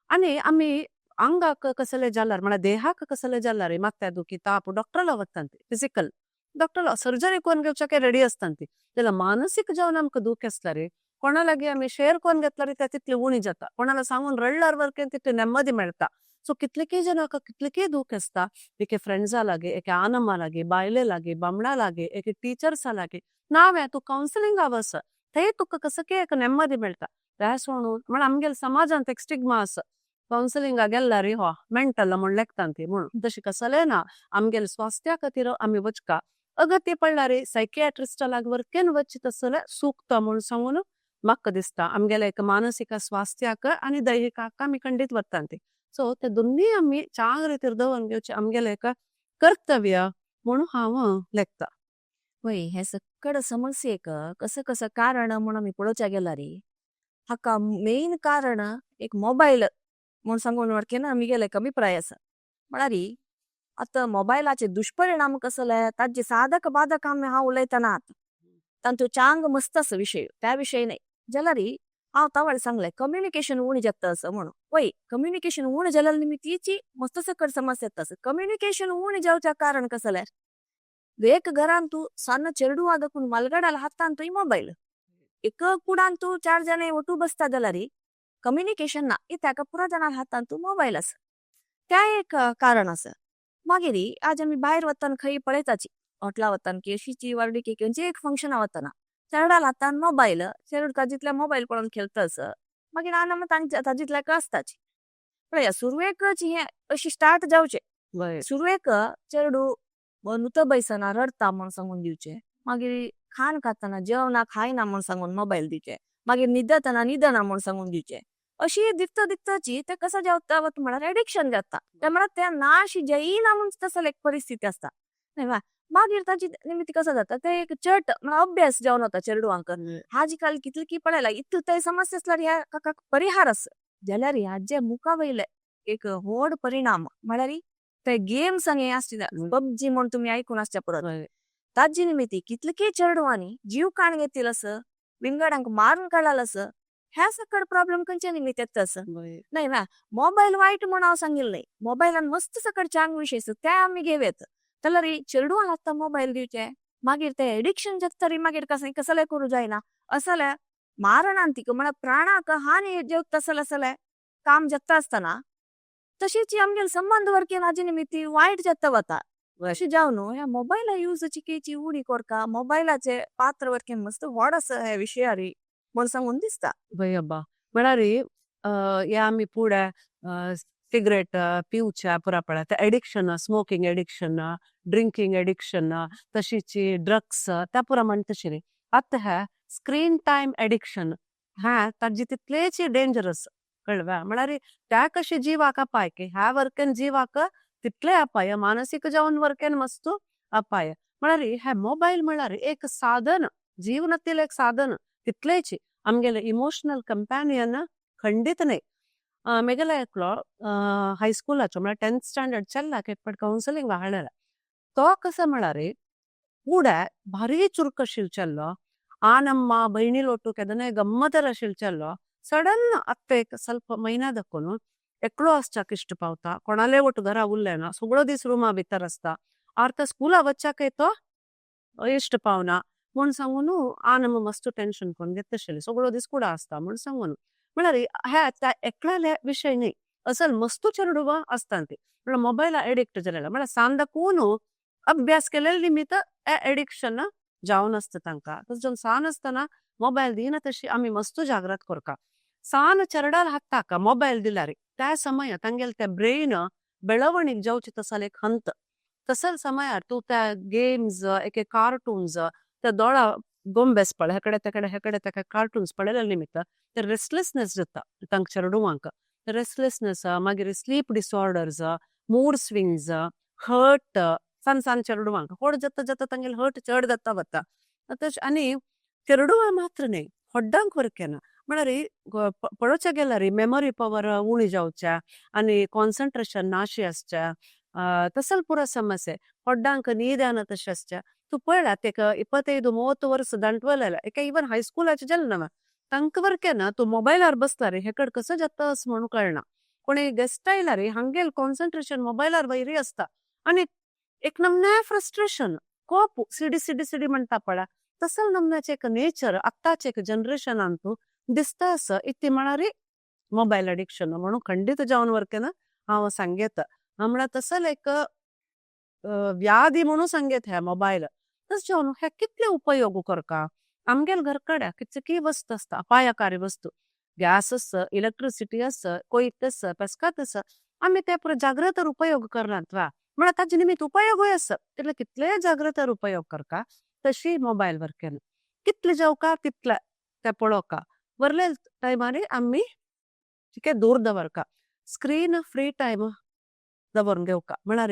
आनी आमी अंगाक कसले जाल्यार म्हळ्यार देहाक कसले जाल्यार माथ्या दुखी ताप डॉक्टराला वता फिजिकल डॉक्टर सर्जरी करून घेवच्याक रेडी आसता ती. जाल्यार मानसीक जावन आमकां दूख आसता रे कोणा लागीं आमी शेअर करून घेतल्यार ते तितली उणी जाता कोणाला सांगून रडल्यार वरकेन तितली नेम्मदी मेळटा. सो कितलेकी जनाक कितलेकी दूख आसता एके फ्रेंड्सा लागीं एके आनमा लागीं बायले लागीं बामणा लागीं एके टिचर्सा लागीं नावें तूं कावन्सिलिंगा वच. थंय तुका कसं की एक नेम्मदी मेळटा. तें सोडून म्हळ्यार आमगेले समाजांत एक स्टिग्मा आसा, कावन्सिलिंगाक गेल्यार हो मेंटल म्हूण लेखता ती म्हणून. तशें कसलें ना. आमगेले स्वास्थ्या खातीर आमी वचका अगत्य पडल्यार सायकियाट्रिस्टा लाग वरकेन वचचे तसले सुकता म्हूण सांगून म्हाका दिसता. आमगेले एक मानसीक स्वास्थ्याक आनी दैहिकाक आमी खंडीत वता ती. सो ते दोन्ही आमी चांग रितीर दवरून घेवचे आमगेले एक कर्तव्य म्हणून हांव लेखता. वय, हे सक्कड समस्येक कसं कसं कारण म्हूण आमी पळोवच्या गेल्यार हाका मेन कारण एक मोबायल म्हूण सांगून वरकेन आमगेले एक अभिप्राय आसा. म्हळ्यार आतां मोबायलाचे दुष्परिणाम कसले ताजे साधक बाधक आमी हांव उलयतना आतां तांचो चांग मस्त आसा विशय, त्या विशय न्हय. जाल्यार हांव तवळ सांगलें कम्युनिकेशन उणें जाता असो म्हणून. वय, कम्युनिकेशन उणें जाल्यार निमित्तीची मस्त सकट समस्या येता. कम्युनिकेशन उणें जावच्या कारण कसलें, एक घरांत तूं सान्न चेडू आदकून मलगडाल हातांत मोबायल, एक कुडांत तूं चार जाणां ಒಟ್ಟು बसता जाल्यार कम्युनिकेशन ना, कित्याक पुरा जाणां हातांत मोबायल आसा. त्या एक कारण आसा. मागीर आज आमी भायर वतान खंय पळयताची हॉटला वतान की अशीची वार्डीकी खंयची एक फंक्शना वतना चेरडाल हातान मोबायल, चेडूं ताजितल्या मोबायल पळोवन खेळटा आसा. मागीर आना तांच्या ताजितल्याक आसताची. पळया सुरवेकच हें अशी स्टार्ट जावचें. सुरवेक चेडूं नुतो बैसना रडटा म्हूण सांगून दिवचें, मागीर खाण खातना जेवणा खायना म्हूण सांगून मोबायल दिवचें, मागीर न्हिदतना न्हिदना म्हूण सांगून दिवचें. अशी दिता दिताची ते कसो जाता म्हळ्यार एडिक्शन जाता. ते म्हळ्यार ते नाशी जायना म्हूण तसले एक परिस्थिती आसता. मागीर ताजी निमित्त कसो जाता ते एक चट म्हळ्यार अभ्यास जावन वता चेडवांक. आजकाल कितले की पळयला इतले ते समस्या आसल्यार ह्या काका परिहार आसा. जाल्यार हाजे मुखा वयले एक व्हड परिणाम म्हळ्यार ते गेम्स आनी हे आसता पबजी म्हूण तुमी आयकून आसच्या परत. ताजे निमित्ती कितले चेडवांनी जीव काण घेतील असं, विंगडांक मारून काडलाल असं, ह्या सकड प्रॉब्लेम खंयच्या निमित्त येता असं. नाही ना, मोबायल वायट म्हूण हांव सांगिल्लें न्हय. मोबायलान मस्त सकड चांग विशय आसा ते आमी घेवयेत. जाल्यार चेडवांक आतां मोबायल दिवचे, मागीर ते एडिक्शन जाता तरी मागीर कसलें कसलें करूं जायना असले मारणांतीक म्हळ्यार प्राणाक हानी जेवता तसलें असलें काम जाता आसतना तशीच आमगेले संबंद वरकेन हाजे निमित्ती वायट जाता वता. अशें जावन ह्या मोबायला युजाची केची उणी कोरका मोबायलाचे पात्र वरकेन मस्त व्हड आसा हे विशयारी म्हूण सांगून दिसता. वय अब्बा, म्हळ्यार हे आमी फुडें सिगरेट पिवच्या पुरा पळय ते addiction, smoking addiction, drinking addiction, तशीच ड्रग्स त्या पुरा म्हणटा तशें न्ही. आतां हे स्क्रीन टायम एडिक्शन ह्या ताजी तितलेच डेंजरस, कळ्ळें. म्हळ्यार त्या कशें जिवाक अपाय की ह्या वर्केन जिवाक तितले अपाय, मानसीक जावन वर्केन मस्त अपाय. म्हळ्यार हे मोबायल म्हळ्यार एक साधन, जीवनातील एक साधन तितलेच, आमगेले इमोशनल कंपॅनियन खंडीत न्हय. मेगेलो एकलो हायस्कुलाचो म्हळ्यार 10th standard चेल्लाक एक फावट कावन्सिलिंग हाडलेलें. तो कसो म्हळ्यार फुडें भारी चुरक आशिल्लो चेल्लो, आनम्मा भयणी लोटू केदनाय गम्मतर आशिल्लो चेल्लो. सडन आत्तां एक ಸ್ವಲ್ಪ म्हयन्या दाखोवन एकलो आसच्याक इश्ट पावता, कोणाले ಒಟ್ಟು घरा उरलें ना, सगळो दीस रुमा भितर आसता. आर्ता स्कुला वच्चाकय तो इश्ट पावना म्हूण सांगून आनम्मा मस्त टेन्शन करून घेता आशिल्ली, सगळो दीस कुडा आसता म्हूण सांगून. म्हळ्यार हे आतां एकल्याले विशय न्हय, असल मस्तू चेडवां आसता ती म्हळ्यार मोबायला एडिक्ट जालेले, म्हळ्यार सांदाकून अभ्यास केलेले निमित्त हे एडिक्शन जावन आसता तांकां. तशें जावन सान आसतना मोबायल दिना तशी आमी मस्तू जाग्रत करका. सान चेरडाल हाताक मोबायल दिल्यार त्या समय तांगेले ते ब्रेन ಬೆಳವಣಿಗೆ जावची तसले एक हंत तसल समयार तूं त्या गेम्स एक एक कार्टून्स त्या दोळा गोंबेस पळय हेकडे तेकडे हेकडे तेकडे कार्टून्स पळयले निमित्त ते रेस्टलेसनेस जाता तांकां चेडवांक. रेस्टलेसनेस, मागीर sleep disorders, mood swings, hurt, सान सान चेडवांक व्हड जाता जाता तांगेले हर्ट चड जाता वता. तशें आनी चेडवां मात्र न्हय, व्हड्डांक वरकेना म्हळ्यार पळोवच्या गेल्यार मेमरी पवर उणी जावच्या आनी कॉन्सन्ट्रेशन नाशी आसच्या तसल पुरा समस्या. व्हड्डांक न्हीद येना तशें आसच्या. तूं पळयल्यात एक 25-30 वर्स दांटवलेले एका इवन हायस्कुलाचे जालें ना तांकां वरकेना तूं मोबायलार बसला रे हेकड कसो जाता अशें म्हणून कळना. कोणी गेस्ट आयला रे हांगेल कॉन्सन्ट्रेशन मोबायलार वयरी आसता आनी एक नमने फ्रस्ट्रेशन, कोप, सिडी सिडी सिडी म्हणटा पळय तसल नमन्याचें एक नेचर आतांचे एक जनरेशनान तूं दिसता आसा. इतली म्हळ्यार मोबायल एडिक्शन म्हणून खंडीत जावन वरकेना हांव सांगेता. म्हळ्यार तसल एक व्याधी म्हणून सांगेत हे मोबायल. तशें जावन हे कितले उपयोग करका. आमगेले घर कडेन कितकी वस्तू आसता अपायकारी वस्तू गॅस आस, इलेक्ट्रिसिटी आस, कोयत आस, पेस्कात आस, आमी ते पुरो जागृत उपयोग करनात वा म्हळ्यार ताजे निमित्त उपयोगूय आसा तितले कितले जागृत उपयोग करका तशी मोबायल वर केन्ना कितले जेवका तितले ते पळोवका वरले टायमारी आमी चिके दूर दवरका स्क्रीन फ्री टायम दवरून घेवका म्हळ्यार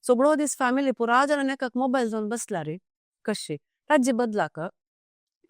सगळो दीस फॅमिली पुरा जाणां एकाक मोबायल जावन बसला रे कशी ताजे बदलाक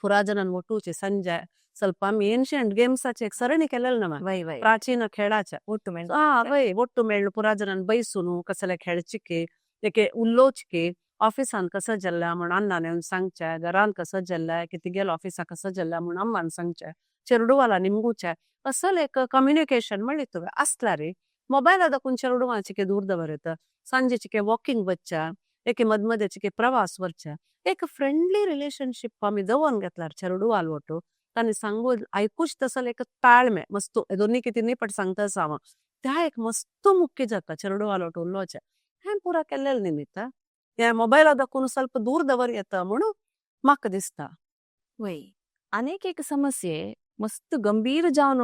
पुरा जाणां ಒಟ್ಟುಚೆ ಸಂಜೆ ಸ್ವಲ್ಪ आमी एन्शियंट गेम्साचे एक सरणी केलेले ना वय वय प्राचीन खेळाच्या ಒಟ್ಟು मेळ हा वय ಒಟ್ಟು मेळ्ಳು पुरा जाणां बैसून कसले खेळचिके एके उलोवचके ऑफिसान कसं जाल्लें म्हूण अण्णान येवन सांगचें, घरान कसं जाल्लें की तिगेल्या ऑफिसा कसं जाल्लें म्हूण अम्मान सांगचें, चेरडुवाला निमगुचें असल एक कम्युनिकेशन म्हणली तुवें आसला रे मोबायला दाखून चेरडुवां चिके दूर दवरत सांजे चिके वॉकिंग वच्चें एके मदमदे चिके प्रवास वरचें एक फ्रेंडली रिलेशनशीप आमी दवरून घेतल्यार चेरडुवाल ಒಟ್ಟು तांणी सांगू आयकूच तसले एक ताळमे मस्तू दोन्ही की तिन्ही पट सांगता आसा हांव त्या एक मस्त मुख्य जाता चेरडुवाल ಒಟ್ಟು उलोवचें हें पुरा केल्लें निमित्त हे मोबायला दाखून ಸ್ವಲ್ಪ दूर दवर येता म्हणून म्हाका दिसता. वय अनेक एक समस्ये मस्त गंभीर जावन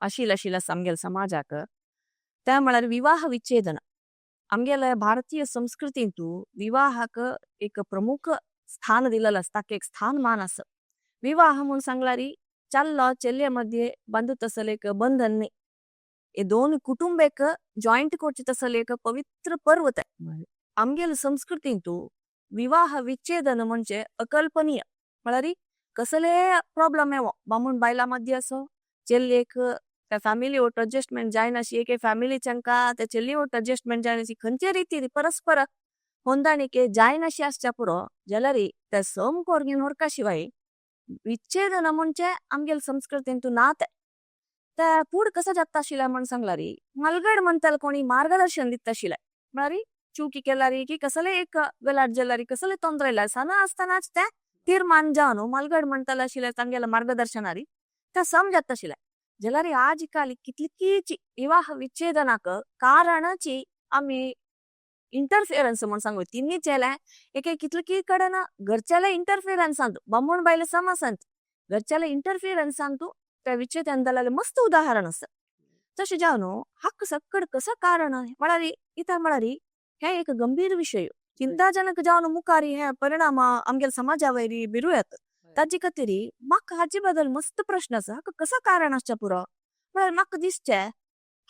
आशिल्लें आशिल्लें आसा आमगेल्या समाजाक त्या म्हळ्यार विवाह विच्छेदन. आमगेल्या भारतीय संस्कृतींतू विवाहाक एक प्रमुख स्थान दिलेलं आसा, ताका एक स्थानमान आसा. विवाह म्हूण सांगल्यार चल्लो चेल्ले मध्ये बांदूत तसले एक बंधन न्ही, हे दोन कुटुंबेक जॉयंट करचे तसले एक पवित्र पर्व तें. आमगेल्या संस्कृतींतू विवाह विच्छेदन म्हणजे अकल्पनीय, म्हळ्यार कसले प्रॉब्लम येवो बामूण बायलां मदीं असो चेल्लेक त्या फॅमिली वट अडजस्टमेंट जायनाशी, एके फॅमिलीच्यांका त्या चेल्ली वट अडजस्टमेंट जायनाशी, खंयचे रितीन परस्पर ಹೊಂದಾಣಿಕೆ जायनाशी आसच्या पुरो जाल्यार त्या सम कोरगेन व्हरका शिवाय विच्छेदन म्हणजे आमगेल्या संस्कृतींतू ना. तें त्या फूड कसं जाता आशिल्लें म्हण सांगल्यार मलगड म्हणटाले कोणी मार्गदर्शन दिता आशिल्लें, म्हळ्यार चुकी केल्यार की कसले एक वेलाट जाल्यार कसले ತೊಂದ್ರೆ ಇಲ್ಲ सण आसतनाच ते तीर्मान जावन मलगड म्हणटाले आशिल्लें तांगेल्या मार्गदर्शनारी ते समजता आशिल्लें. जाल्यार आजकाल कितलीच विवाह विच्छेदनाक कारणची आमी इंटरफियरन्स म्हण सांगू तिन्ही चेले एक कितले कडेन घरच्याले इंटरफियरन्सांत बामण बायले समासांत घरच्याले इंटरफियरन्सांत त्या विच्छेदन जाल्लें मस्त उदाहरण आसा. तशें जावन हाका सक्कड कसो कारण म्हळ्यार कित्याक म्हळ्यार हे एक गंभीर विशय चिंताजनक जावन मुखार हे परिणाम आमगेल्या समाजा वयर बिरू येता. ताजे खातीर म्हाका हाचे बद्दल मस्त प्रश्न आसा, हाका कसो कारण आसचें पुरो म्हळ्यार म्हाका दिसचें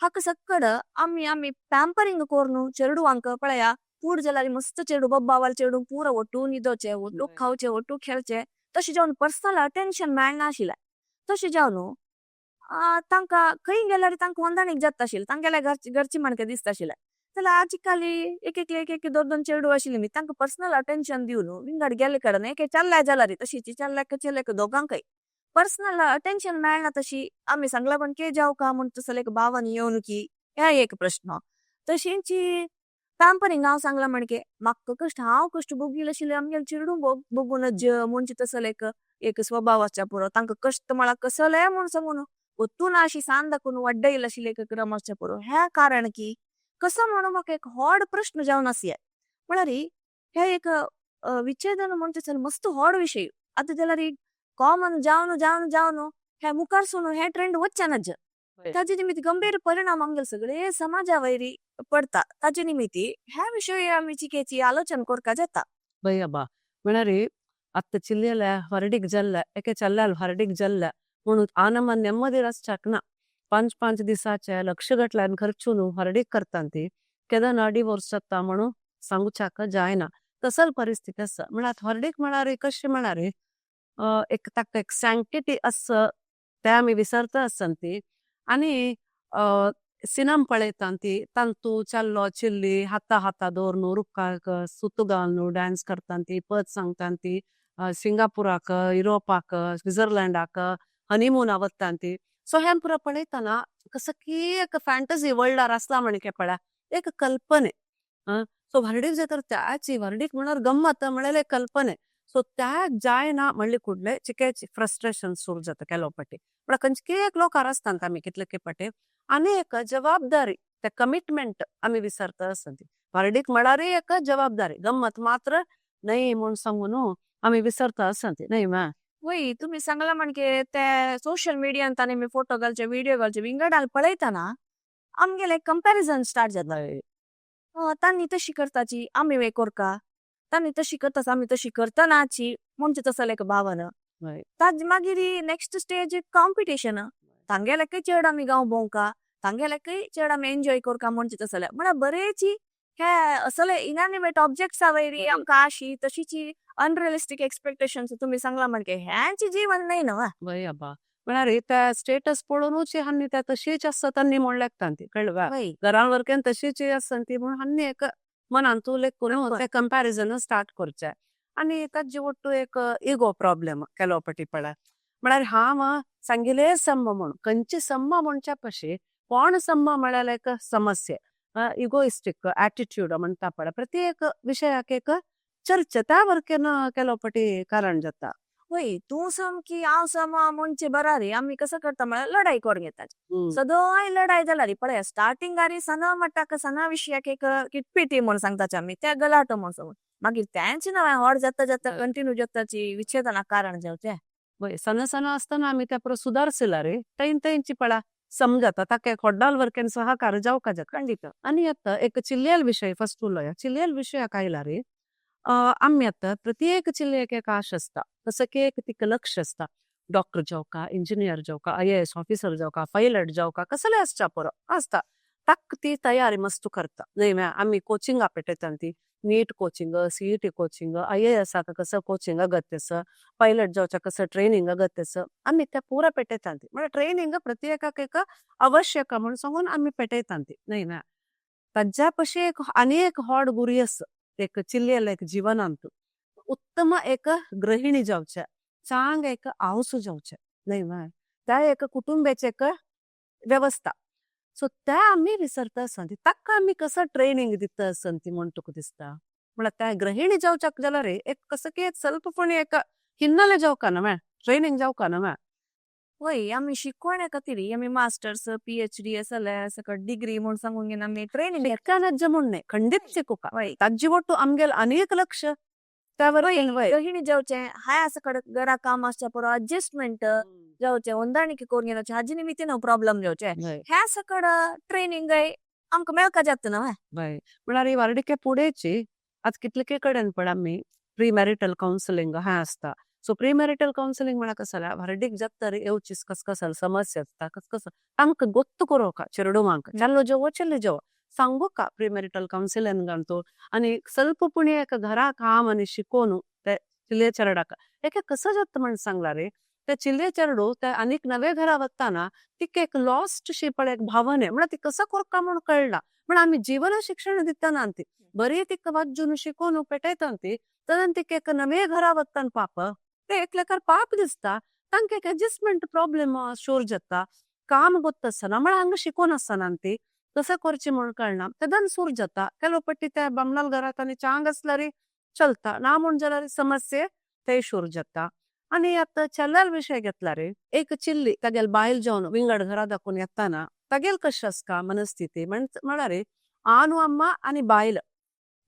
हाका सक्कड आमी आमी पॅम्परींग करून चेडवांक पळया पूड जाल्यार मस्त चेडू बब्बावाल चेडू पुरो ಒಟ್ಟು न्हिदोचें ಒಟ್ಟು खावचें ಒಟ್ಟು खेळचें तशें जावन पर्सनल अटेन्शन मेळनाशिल्लें. तशें जावन तांकां खंय गेल्यार तांकां होंदाणीक जाता आशिल्लें, तांगेल्या घरची माणक्यो दिसता आशिल्लें. जाल्यार आजकाल एक एकले एक एक दोन दोन चेडू आशिल्ली तांकां पर्सनल अटेन्शन दिवन विंगड गेल्ले कडेन एक चल्ल्या जाल्यार तशीच चल्ल्याक चेल्याक दोगांकय पर्सनल अटेन्शन मेळना. तशी आमी सांगला पण के जावं का म्हूण तसले एक भावान येवन की हे एक प्रश्न. तशींच पॅम्परींग हांव सांगलां म्हणके म्हाका कश्ट हांव कश्ट भोगिल्लें आशिल्लें आमगेलें चेडूं भोगून म्हणचे तसले एक एक स्वभाव आसच्या पुरो तांकां कश्ट म्हळ्यार कसलें म्हूण सांगून ओतून अशी सान दाखोवन वाड्डयले आशिल्ले एक क्रम आसच्या पुरो ह्या कारण की कसो म्हणून म्हाका एक व्हड प्रश्न जावन आसया. म्हळ्यार हे एक विच्छेदन म्हणचे मस्त व्हड विशय आतां जाल्यार कॉमन जावन जावन जावन हे मुखार सून हे ट्रेंड वच्चे. ताजे निमित्त गंभीर परिणाम आमगेले सगळे समाजा वयर पडता. ताजे निमित्त ह्या विशय आमी चिकेची आलोचन करपा जाता. बयबा म्हळ्यार आतां चिल्लेले हरडीक जाल्ले एके चल्ल्याल हरडीक जाल्ले म्हणून आनमन ನೆಮ್ಮದಿ आसच्याक ना पांच पांच दिसाचे लक्ष गटल्यान खर्चून हरडीक करता ती केन्ना डिवोर्स जाता म्हणून सांगूच्याक जायना तसल परिस्थिती आसा. म्हळ्यार हरडीक म्हळ्यार कशें म्हळ्यार एक ताका एक सँक्टिटी आसा ते आमी विसरता आसता ती आनी सिनम पळयता ती तांतू चल्लो चिल्ली हाता हाता दवरून रुखाक सुत घालून डांस करता ती पद सांगता ती सिंगापुराक युरोपाक स्वित्झर्लंडाक हनीमुना वता ती. सो हें पुरो पळयतना कसं की एक फॅन्टसी वर्ल्डार आसला म्हणके पळय एक कल्पने. सो व्हरडीक जाय तर त्याची व्हरडीक म्हळ्यार गम्मत म्हळ्यार एक कल्पने. सो त्या जायना म्हणले कुडले चिके फ्रस्ट्रेशन सुरू जाता केलो पटी म्हळ्यार खंयचे एक लोक आसता आमी कितले पटी आनी एक जबाबदारी ते कमिटमेंट आमी विसरता आसता ती व्हरडीक म्हळ्यार एक जबाबदारी गम्मत मात्र न्हय म्हूण सांगून आमी विसरता आसता ती न्हय मा. वय तुमी सांगला म्हणजे ते सोशल मिडियान ताणे मी फोटो घालचे, व्हिडिओ घालचे, विंगडाल पळयतना आमगेले कंपॅरिझन स्टार्ट जाता. तांणी तशी करताची आमी वे करका, तांणी तशी करताच आमी तशी करतनाची म्हणजे तसले एक भावना. ताज मागीर नेक्स्ट स्टेज कॉम्पिटिशन, तांगेल्याकय चड आमी गांव भोंवका, तांगेल्याकय चड आमी एन्जॉय करका म्हणजे तसले म्हळ्यार बरेची हे असले इनॅनिमेट ऑब्जेक्ट्सा वयरी आमकां आशी तशीची अनरियलिस्टीक एक्सपेक्टेशन्स. तुमी सांगला म्हणजे ह्यांची जीवन न्हय न्हू. वय अब्बा, म्हळ्यार त्या स्टेटस पळोवनूच हांनी त्या तशीच आसता तांणी म्हण लागता ती कळ्ळें. वय. घरान वरकेन तशीच आसता ती म्हूण हांनी एक मनांतू लेखून ते कंपॅरिझन स्टार्ट करचे आनी ताजे ಒಟ್ಟು एक इगो प्रॉब्लेम ಕೆಲವು पटी पळय. म्हळ्यार हांव सांगिले सम म्हूण खंयची सम म्हणच्या पशी कोण सम म्हळ्यार एक समस्या, इगोइस्टीक ॲटिट्यूड म्हणटा पळय. प्रत्येक विशयाक एक चर्चा त्या वरकेन ಕೆಲವು पटी कारण जाता. वय, तूं सम की हांव सम म्हणचे बरारी आमी कसं करता म्हळ्यार लढाई करून घेतात. सदांय लढाई जाल्यार पळय स्टार्टिंगारी सना म्हणटा सना विशयाक एक किटपिटी म्हूण सांगताची आमी, त्या गलाटो म्हूण सांगून मागीर तेंच नवें व्हड जाता जाता कंटिन्यू जाताची विच्छेदना कारण जावचें. वय, सण सण आसतना आमी त्या पुरो सुदारसिला रे तैन तैनची पळा समजाता ताका एक होड्डाल वरकेन सहकार जावका जाता. खंडीत. आनी आतां एक चिल्लेल विशय फस्ट उलोया. चिल्लेल विशयाक आयला रे आमी आतां प्रत्येक चिल्लेक एक आश आसता, तसो की एक तिका लक्ष आसता, डॉक्टर जावका, इंजिनियर जावका, आयएएस ऑफिसर जावका, पायलट जावका, कसले आसच्या पुरो आसता. ताक ती तयारी मस्त करता न्हय. आमी कोचिंगा पेटयता ती नीट कोचिंग, सीईटी कोचिंग, आयएएसाक कसं कोचिंग अगत्य, पायलट जावच्या कसं ट्रेनिंग अगत्य, आमी त्या पुरा पेटयता ती. म्हळ्यार ट्रेनिंग प्रत्येकाक एक आवश्यक म्हूण सांगून आमी पेटयता ती न्हय. म्या ताज्या पशी एक आनी एक व्हड गुरी आसा एक चिल्लेल एक जीवनांत उत्तम एक गृहिणी जावचे, चांग एक आवसू जावचे न्हय. म्या त्या एक कुटुंबाचे एक व्यवस्था सो त्या आमी विसरता आसा ती. ताका आमी कसं ट्रेनिंग दिता आसा ती म्हूण तुका दिसता? म्हळ्यार त्या गृहिणी जावच्याक जाल्यार एक कसं की एक स्वल्पपणी एक हिन्नले जावका ना, ट्रेनिंग जावका ना म्या. वय, आमी शिकवण्या खातीर आमी मास्टर्स, पीएचडी असले सकट डिग्री म्हूण सांगून घेवन आमी ट्रेनिंग शिकनाज्ज म्हूण न्हय, खंडीत शिकूका. वय. ताजी ಒಟ್ಟು आमगेल आनी एक लक्ष त्यावर वय. गृहिणी जावचें हाय सकट घरा काम आसच्या पुरो अडजस्टमेंट जावचें, ಹೊಂದಾಣಿಕೆ करून घेवचें, हाजे निमित्तान प्रॉब्लम जावचें. ह्या सकट ट्रेनिंग आमकां मेळका जाता न्हय. वय, म्हळ्यार ही व्हार्डिके पुडेची आतां कितले कडेन पण आमी प्री मॅरिटल कावन्सिलिंग हें आसता. सो प्री मॅरिटल कावन्सिलिंग म्हळ्यार कसं जाल्यार व्हार्डीक जाता येवची कस कसल समस्या आसता कस कसं तांकां गोत्त करोवका चेडवांक चल्लो जेवो चल्ले जेवो सांगूका प्री मॅरिटल कावन्सिलिंग अंतू. आनी ಸ್ವಲ್ಪ पुणी एक घरा काम आनी शिकोवन ते चिल्ले चेरडाक एके कसं जाता म्हण सांगला रे, ते चिल्ले चेरडू ते आनीक नवे घरा वतना तिका एक लॉस्ट शी पळय एक भावने, म्हळ्यार ती कसं करका म्हूण कळना. म्हण आमी जीवन शिक्षण दितना ती बरी तिका वाजून शिकोवन पेटयता ती तदन तिका एक नवे घरा वतना पाप ते एकलेकार पाप दिसता. तांकां एक एडजस्टमेंट प्रॉब्लेम शोर जाता, काम गोत्त आसना, म्हळ्यार हांगा शिकोवन आसना ती तसं करचें म्हूण कळना, तेदन सूर जाता. ಕೆಲವು पट्टी त्या बामणाल घरात आनी चांग आसल्यार चलता ना म्हूण जाल्यार समस्या ते शूर जाता. आनी आतां चल्याल विशय घेतला रे, एक चिल्ली तागेल बायल जावन विंगड घरा दाखोवन येताना तागेल कशें आसता मनस्थिती म्हळ्यार आनु अम्मा आनी बायल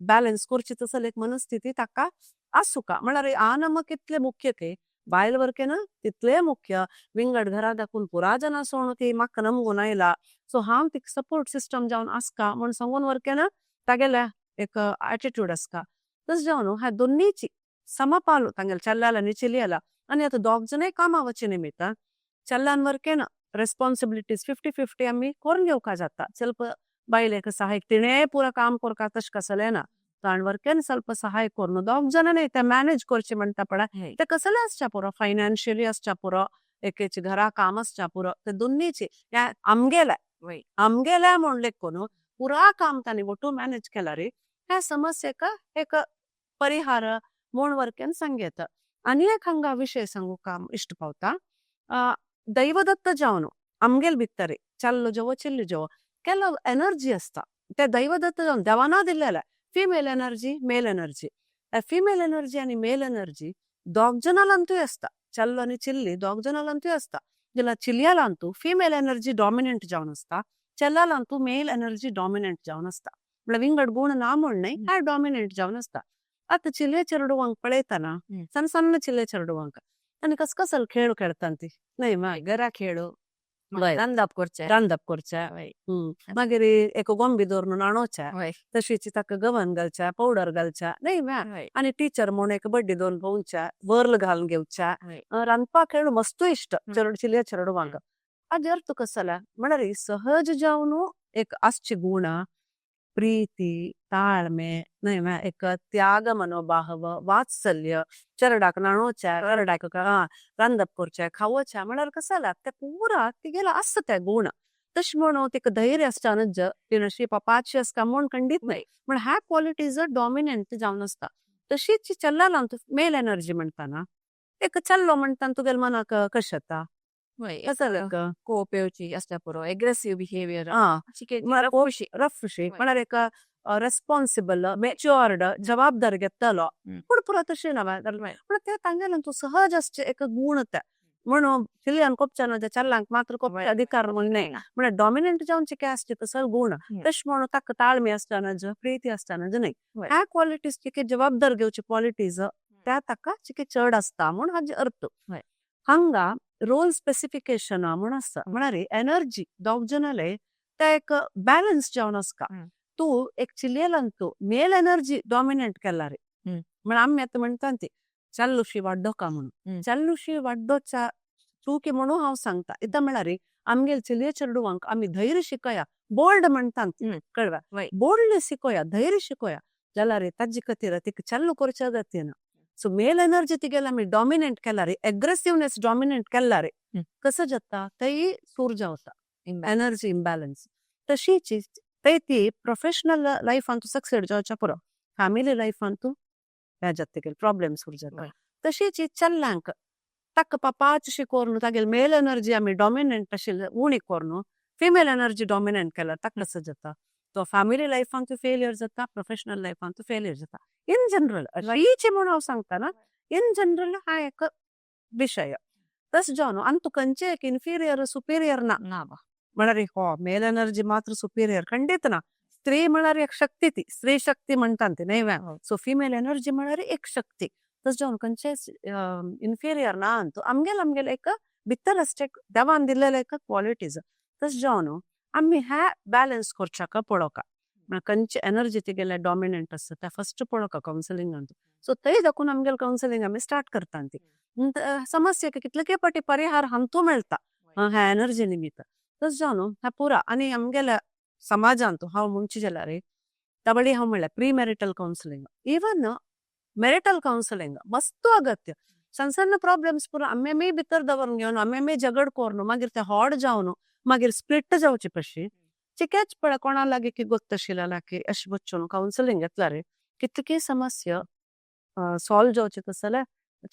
बॅलन्स करची तसली एक मनस्थिती ताका आसूका. म्हळ्यार आनम्मा कितले मुख्य ते बायल वरकेन तितले मुख्य. विंगड घरा दाखोवन पुरा जाणां सोडून ती म्हाका नमगून आयला, सो हांव तिका सपोर्ट सिस्टम जावन आसका म्हूण सांगून वरकेन तागेले एक एटिट्यूड आसता. तशें जावन ह्या दोन्नीची समपाಲು तांगेले चल्याल आनी चलयेला. आनी आतां दोग जाणय कामा वचे निमित्तान चल्यान वरकेन रेस्पॉन्सिबिलिटीज 50-50 आमी करून घेवका जाता. ಸ್ವಲ್ಪ बायलेक सहाय तिणें पुरा काम करका तशें कसलें ना, ताण वरकेन ಸ್ವಲ್ಪ सहाय करून दोग जाणांनी ते मॅनेज करचें म्हणटा पळय ते कसलें आसच्या पुरो, फायनान्शियली आसच्या पुरो, एकेच घरा काम आसच्या पुरो, ते दोन्नीची ह्या आमगेले आमगेले म्हूण लेखून पुरा काम तांणी ಒಟ್ಟು मॅनेज केला रे ह्या समस्येक एक परिहार म्हूण वरकेन सांगयता. आनी एक हांगा विशय सांगूंक इश्ट पावता, दैवदत्त जावन आमगेल भितर चल्लो जेवो चिल्लो जेवो ಕೆಲವು ಎನರ್ಜಿ आसता ते दैवदत्त जावन देवाना दिल्लेले, female energy, male energy. Female energy आनी मेल एनर्जी दोग जणांतूय आसता, चल्लो आनी चिल्ली दोग जणांतूय आसता. जाल्यार चिलयालांतू फिमेल एनर्जी डॉमिनंट जावन आसता, चेल्यालांतू मेल एनर्जी डॉमिनंट जावन आसता. म्हळ्यार विंगड गुण ना म्हूण न्हय, हे डॉमिनंट जावन आसता. आतां चिले चेडवांक पळयतना, सಣ್ण सण्ण चिले चेडवांक आनी कस कसल खेळ खेळटात ती न्हय मा घरा खेळू वय. रांदप करचें. रांदप करचें. वय. मागीर एक गोंबी दवरून न्हाणोवचें. वय. तशीच ताका गवन घालच्या, पावडर घालच्या न्हय मा. वय. आनी टिचर म्हूण एक बड्डी दवरून भोंवच्या, वर्ल घालून घेवच्या. वय. रांदपाक खेळ मस्तू इश्ट चेडू चिलया चेडवांक. हाजे अर्थ कसो जाला म्हळ्यार सहज जावन एक आसची गुण, प्रीती, ताळमे न्हय मा, एक त्याग मनोभाव, वात्सल्य, चेरडाक न्हाणोवचें, चेरडाक रांदप करचें, खावोवचें, म्हळ्यार कसो जाला ते पुरा तिगेलो आसता ते गुण. तशें म्हणून तिका धैर्य आसता न्हय ती अशी पपाची आसता म्हूण खंडीत न्हय, पूण ह्या क्वॉलिटीज डॉमिनंट जावन आसता. तशीच चल्ला मेल एनर्जी म्हणटा एक चल्लो म्हणटा तुगेल्या मनाक कशें येता? वय. कसो एक कोप येवची आसल्या पुरो, एग्रेसिव बिहेवियर. रफशी रफशी म्हळ्यार एक रेस्पॉन्सिबल, मेच्युअर्ड, जबाबदारी घेतलो. पूण पुरो तशें ना, पूण ते तांगेले तूं सहज आसचे एक गुण ते म्हणून चलयान कोपच्या न्हय, चल्यांक मात्र कोपचे अधिकार म्हूण न्हय, म्हळ्यार डॉमिनंट जावन चिके आसचे तसो गुण. तशें म्हणून ताका ताळमी आसता न्हय, प्रीती आसता न्हय, न्हय ह्या क्वॉलिटीज चिके जबाबदार घेवचे क्वॉलिटीज त्या ताका चिके चड आसता म्हूण हाजे अर्थ. हांगा रोल स्पेसिफिकेशन म्हूण आसता, म्हळ्यार एनर्जी दोग जणाले ते एक बॅलन्स जावन आसता. तूं एक चिलयेलान तूं मेल एनर्जी डॉमिनंट केला रे, म्हळ्यार आमी आतां म्हणटा ती चल्लुशी वाड्डोका म्हणून, चल्लुशी वाड्डोच्या चुकी म्हणून हांव सांगता. इतां म्हळ्यार आमगेले चलये चेडवांक आमी धैर्य शिकया, बोल्ड म्हणटात कळवा, बोल्डनेस शिकोया, धैर्य शिकोया जाल्यार ताजे खातीर तिका चल्लू करच्या गतीन. सो मेल एनर्जी तिगेले आमी डॉमिनंट केला रे, एग्रेसिवनेस डॉमिनंट केला रे, कसो जाता तेय सूर जावता एनर्जी इम्बॅलन्स. तशीच ते ती प्रोफेशनल लायफान तूं सक्सेस जावच्या पुरो, फॅमिली लायफान तूं हें जाता, तिगेले प्रॉब्लेम सुरू जाता. तशीच चल्ल्यांक ताका पापाच अशें करून तागेली मेल एनर्जी आमी डॉमिनंट आशिल्ले उणी करून फिमेल एनर्जी डॉमिनंट केल्यार ताका कसो जाता, तो फॅमिली लायफान तूं फेलियर जाता, प्रोफेशनल लायफान तूं फेलियर जाता. इन जनरल रीच म्हणून हांव सांगता ना, इन जनरल हा एक विशय तशें जावन आनी तूं खंयचे एक इन्फिरियर सुपिरियर ना, म्हळ्यार हो मेल एनर्जी मात्र सुपिरियर खंडीत ना. स्त्री म्हळ्यार एक शक्ती, ती स्त्री शक्ती म्हणटात ती न्हय व्या. सो फिमेल एनर्जी म्हळ्यार एक शक्ती. तशें जावन खंयचेच इन्फिरियर ना, तूं आमगेले आमगेले एक भितर आसचे देवान दिल्लेले एक क्वॉलिटीज. तशें जावन आमी ह्या बॅलन्स करच्याक पळोवका, खंयचे एनर्जी तिगेले डॉमिनंट आसता ते फस्ट पळोवका कावन्सिलिंगान. सो थंय दाखोवन आमगेले कावन्सिलिंग आमी स्टार्ट करता ती समस्येक कितले पाटी परिहार हांतू मेळटा ह्या एनर्जी निमित्त. तशें जावन ह्या पुरा आनी आमगेल्या समाजांत हांव म्हणचे जाल्यार तबडी हांव म्हणल्यार pre marital counselling, even marital counselling मस्त अगत्य. सಣ್ಣ सಣ್ಣ ಪ್ರಾಬ್ಲಮ್ಸ್ ಪೂರ आम्ही भितर दवरून घेवन आम्ही झगड करून मागीर ते हॉट जावन मागीर स्प्लिट जावचे पशी चिकेच पळय कोणा लागीं की गोत्त आशिल्ल्या की अशें वचून कावन्सिलिंग घेतल्यार कितकी समस्या सॉल्व जावचे तसले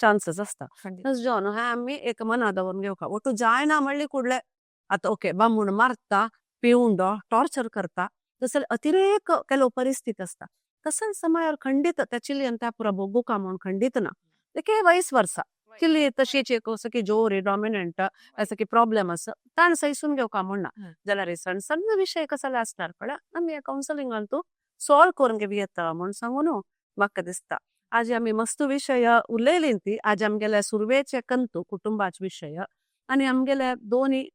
चान्सीस आसता. तशें जावन हें आमी एक मना दवरून घेवका ओटू जायना म्हणली कुडले आतां ओके बामूण मारता, पिवंडो टॉर्चर करता, तसले अतिरेक ಕೆಲವು परिस्थिती आसता. तसल्या समयार खंडीत त्या चिलयेन त्या पुरा भोगूका म्हूण खंडीत ना, ते वयस वर्सा चिली तशीच एक असो की जोर डॉमिनंट असो की प्रॉब्लेम आसा ताणें सैसून घेवका म्हूण ना, जाल्यार सण सण्ण विशय कसले आसणार पळय आमी कावन्सिलिंगान तूं सॉल्व करून घेवया म्हूण सांगून म्हाका दिसता. आज आमी मस्त विशय उलयली ती. आज आमगेले सुरवेचे कंतू कुटुंबाचे विशय आनी आमगेले दोनी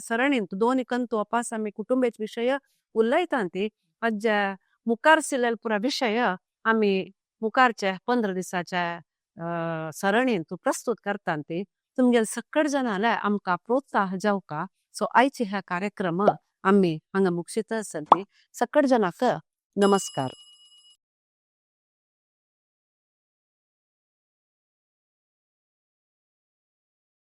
सरणींत दोनी कंतू अपास आमी कुटुंबाचे विशय उलयता ती. आज मुखार सिलेल पुरा विशय आमी मुखारचे 15 दिसाच्या सरणींत प्रस्तुत करता ती. तुमगेले सकट जणांले आमकां प्रोत्साह जावका. सो आयचे ह्या कार्यक्रम आमी हांगा मुक्षीत आसा ती. सकट जणांक नमस्कार.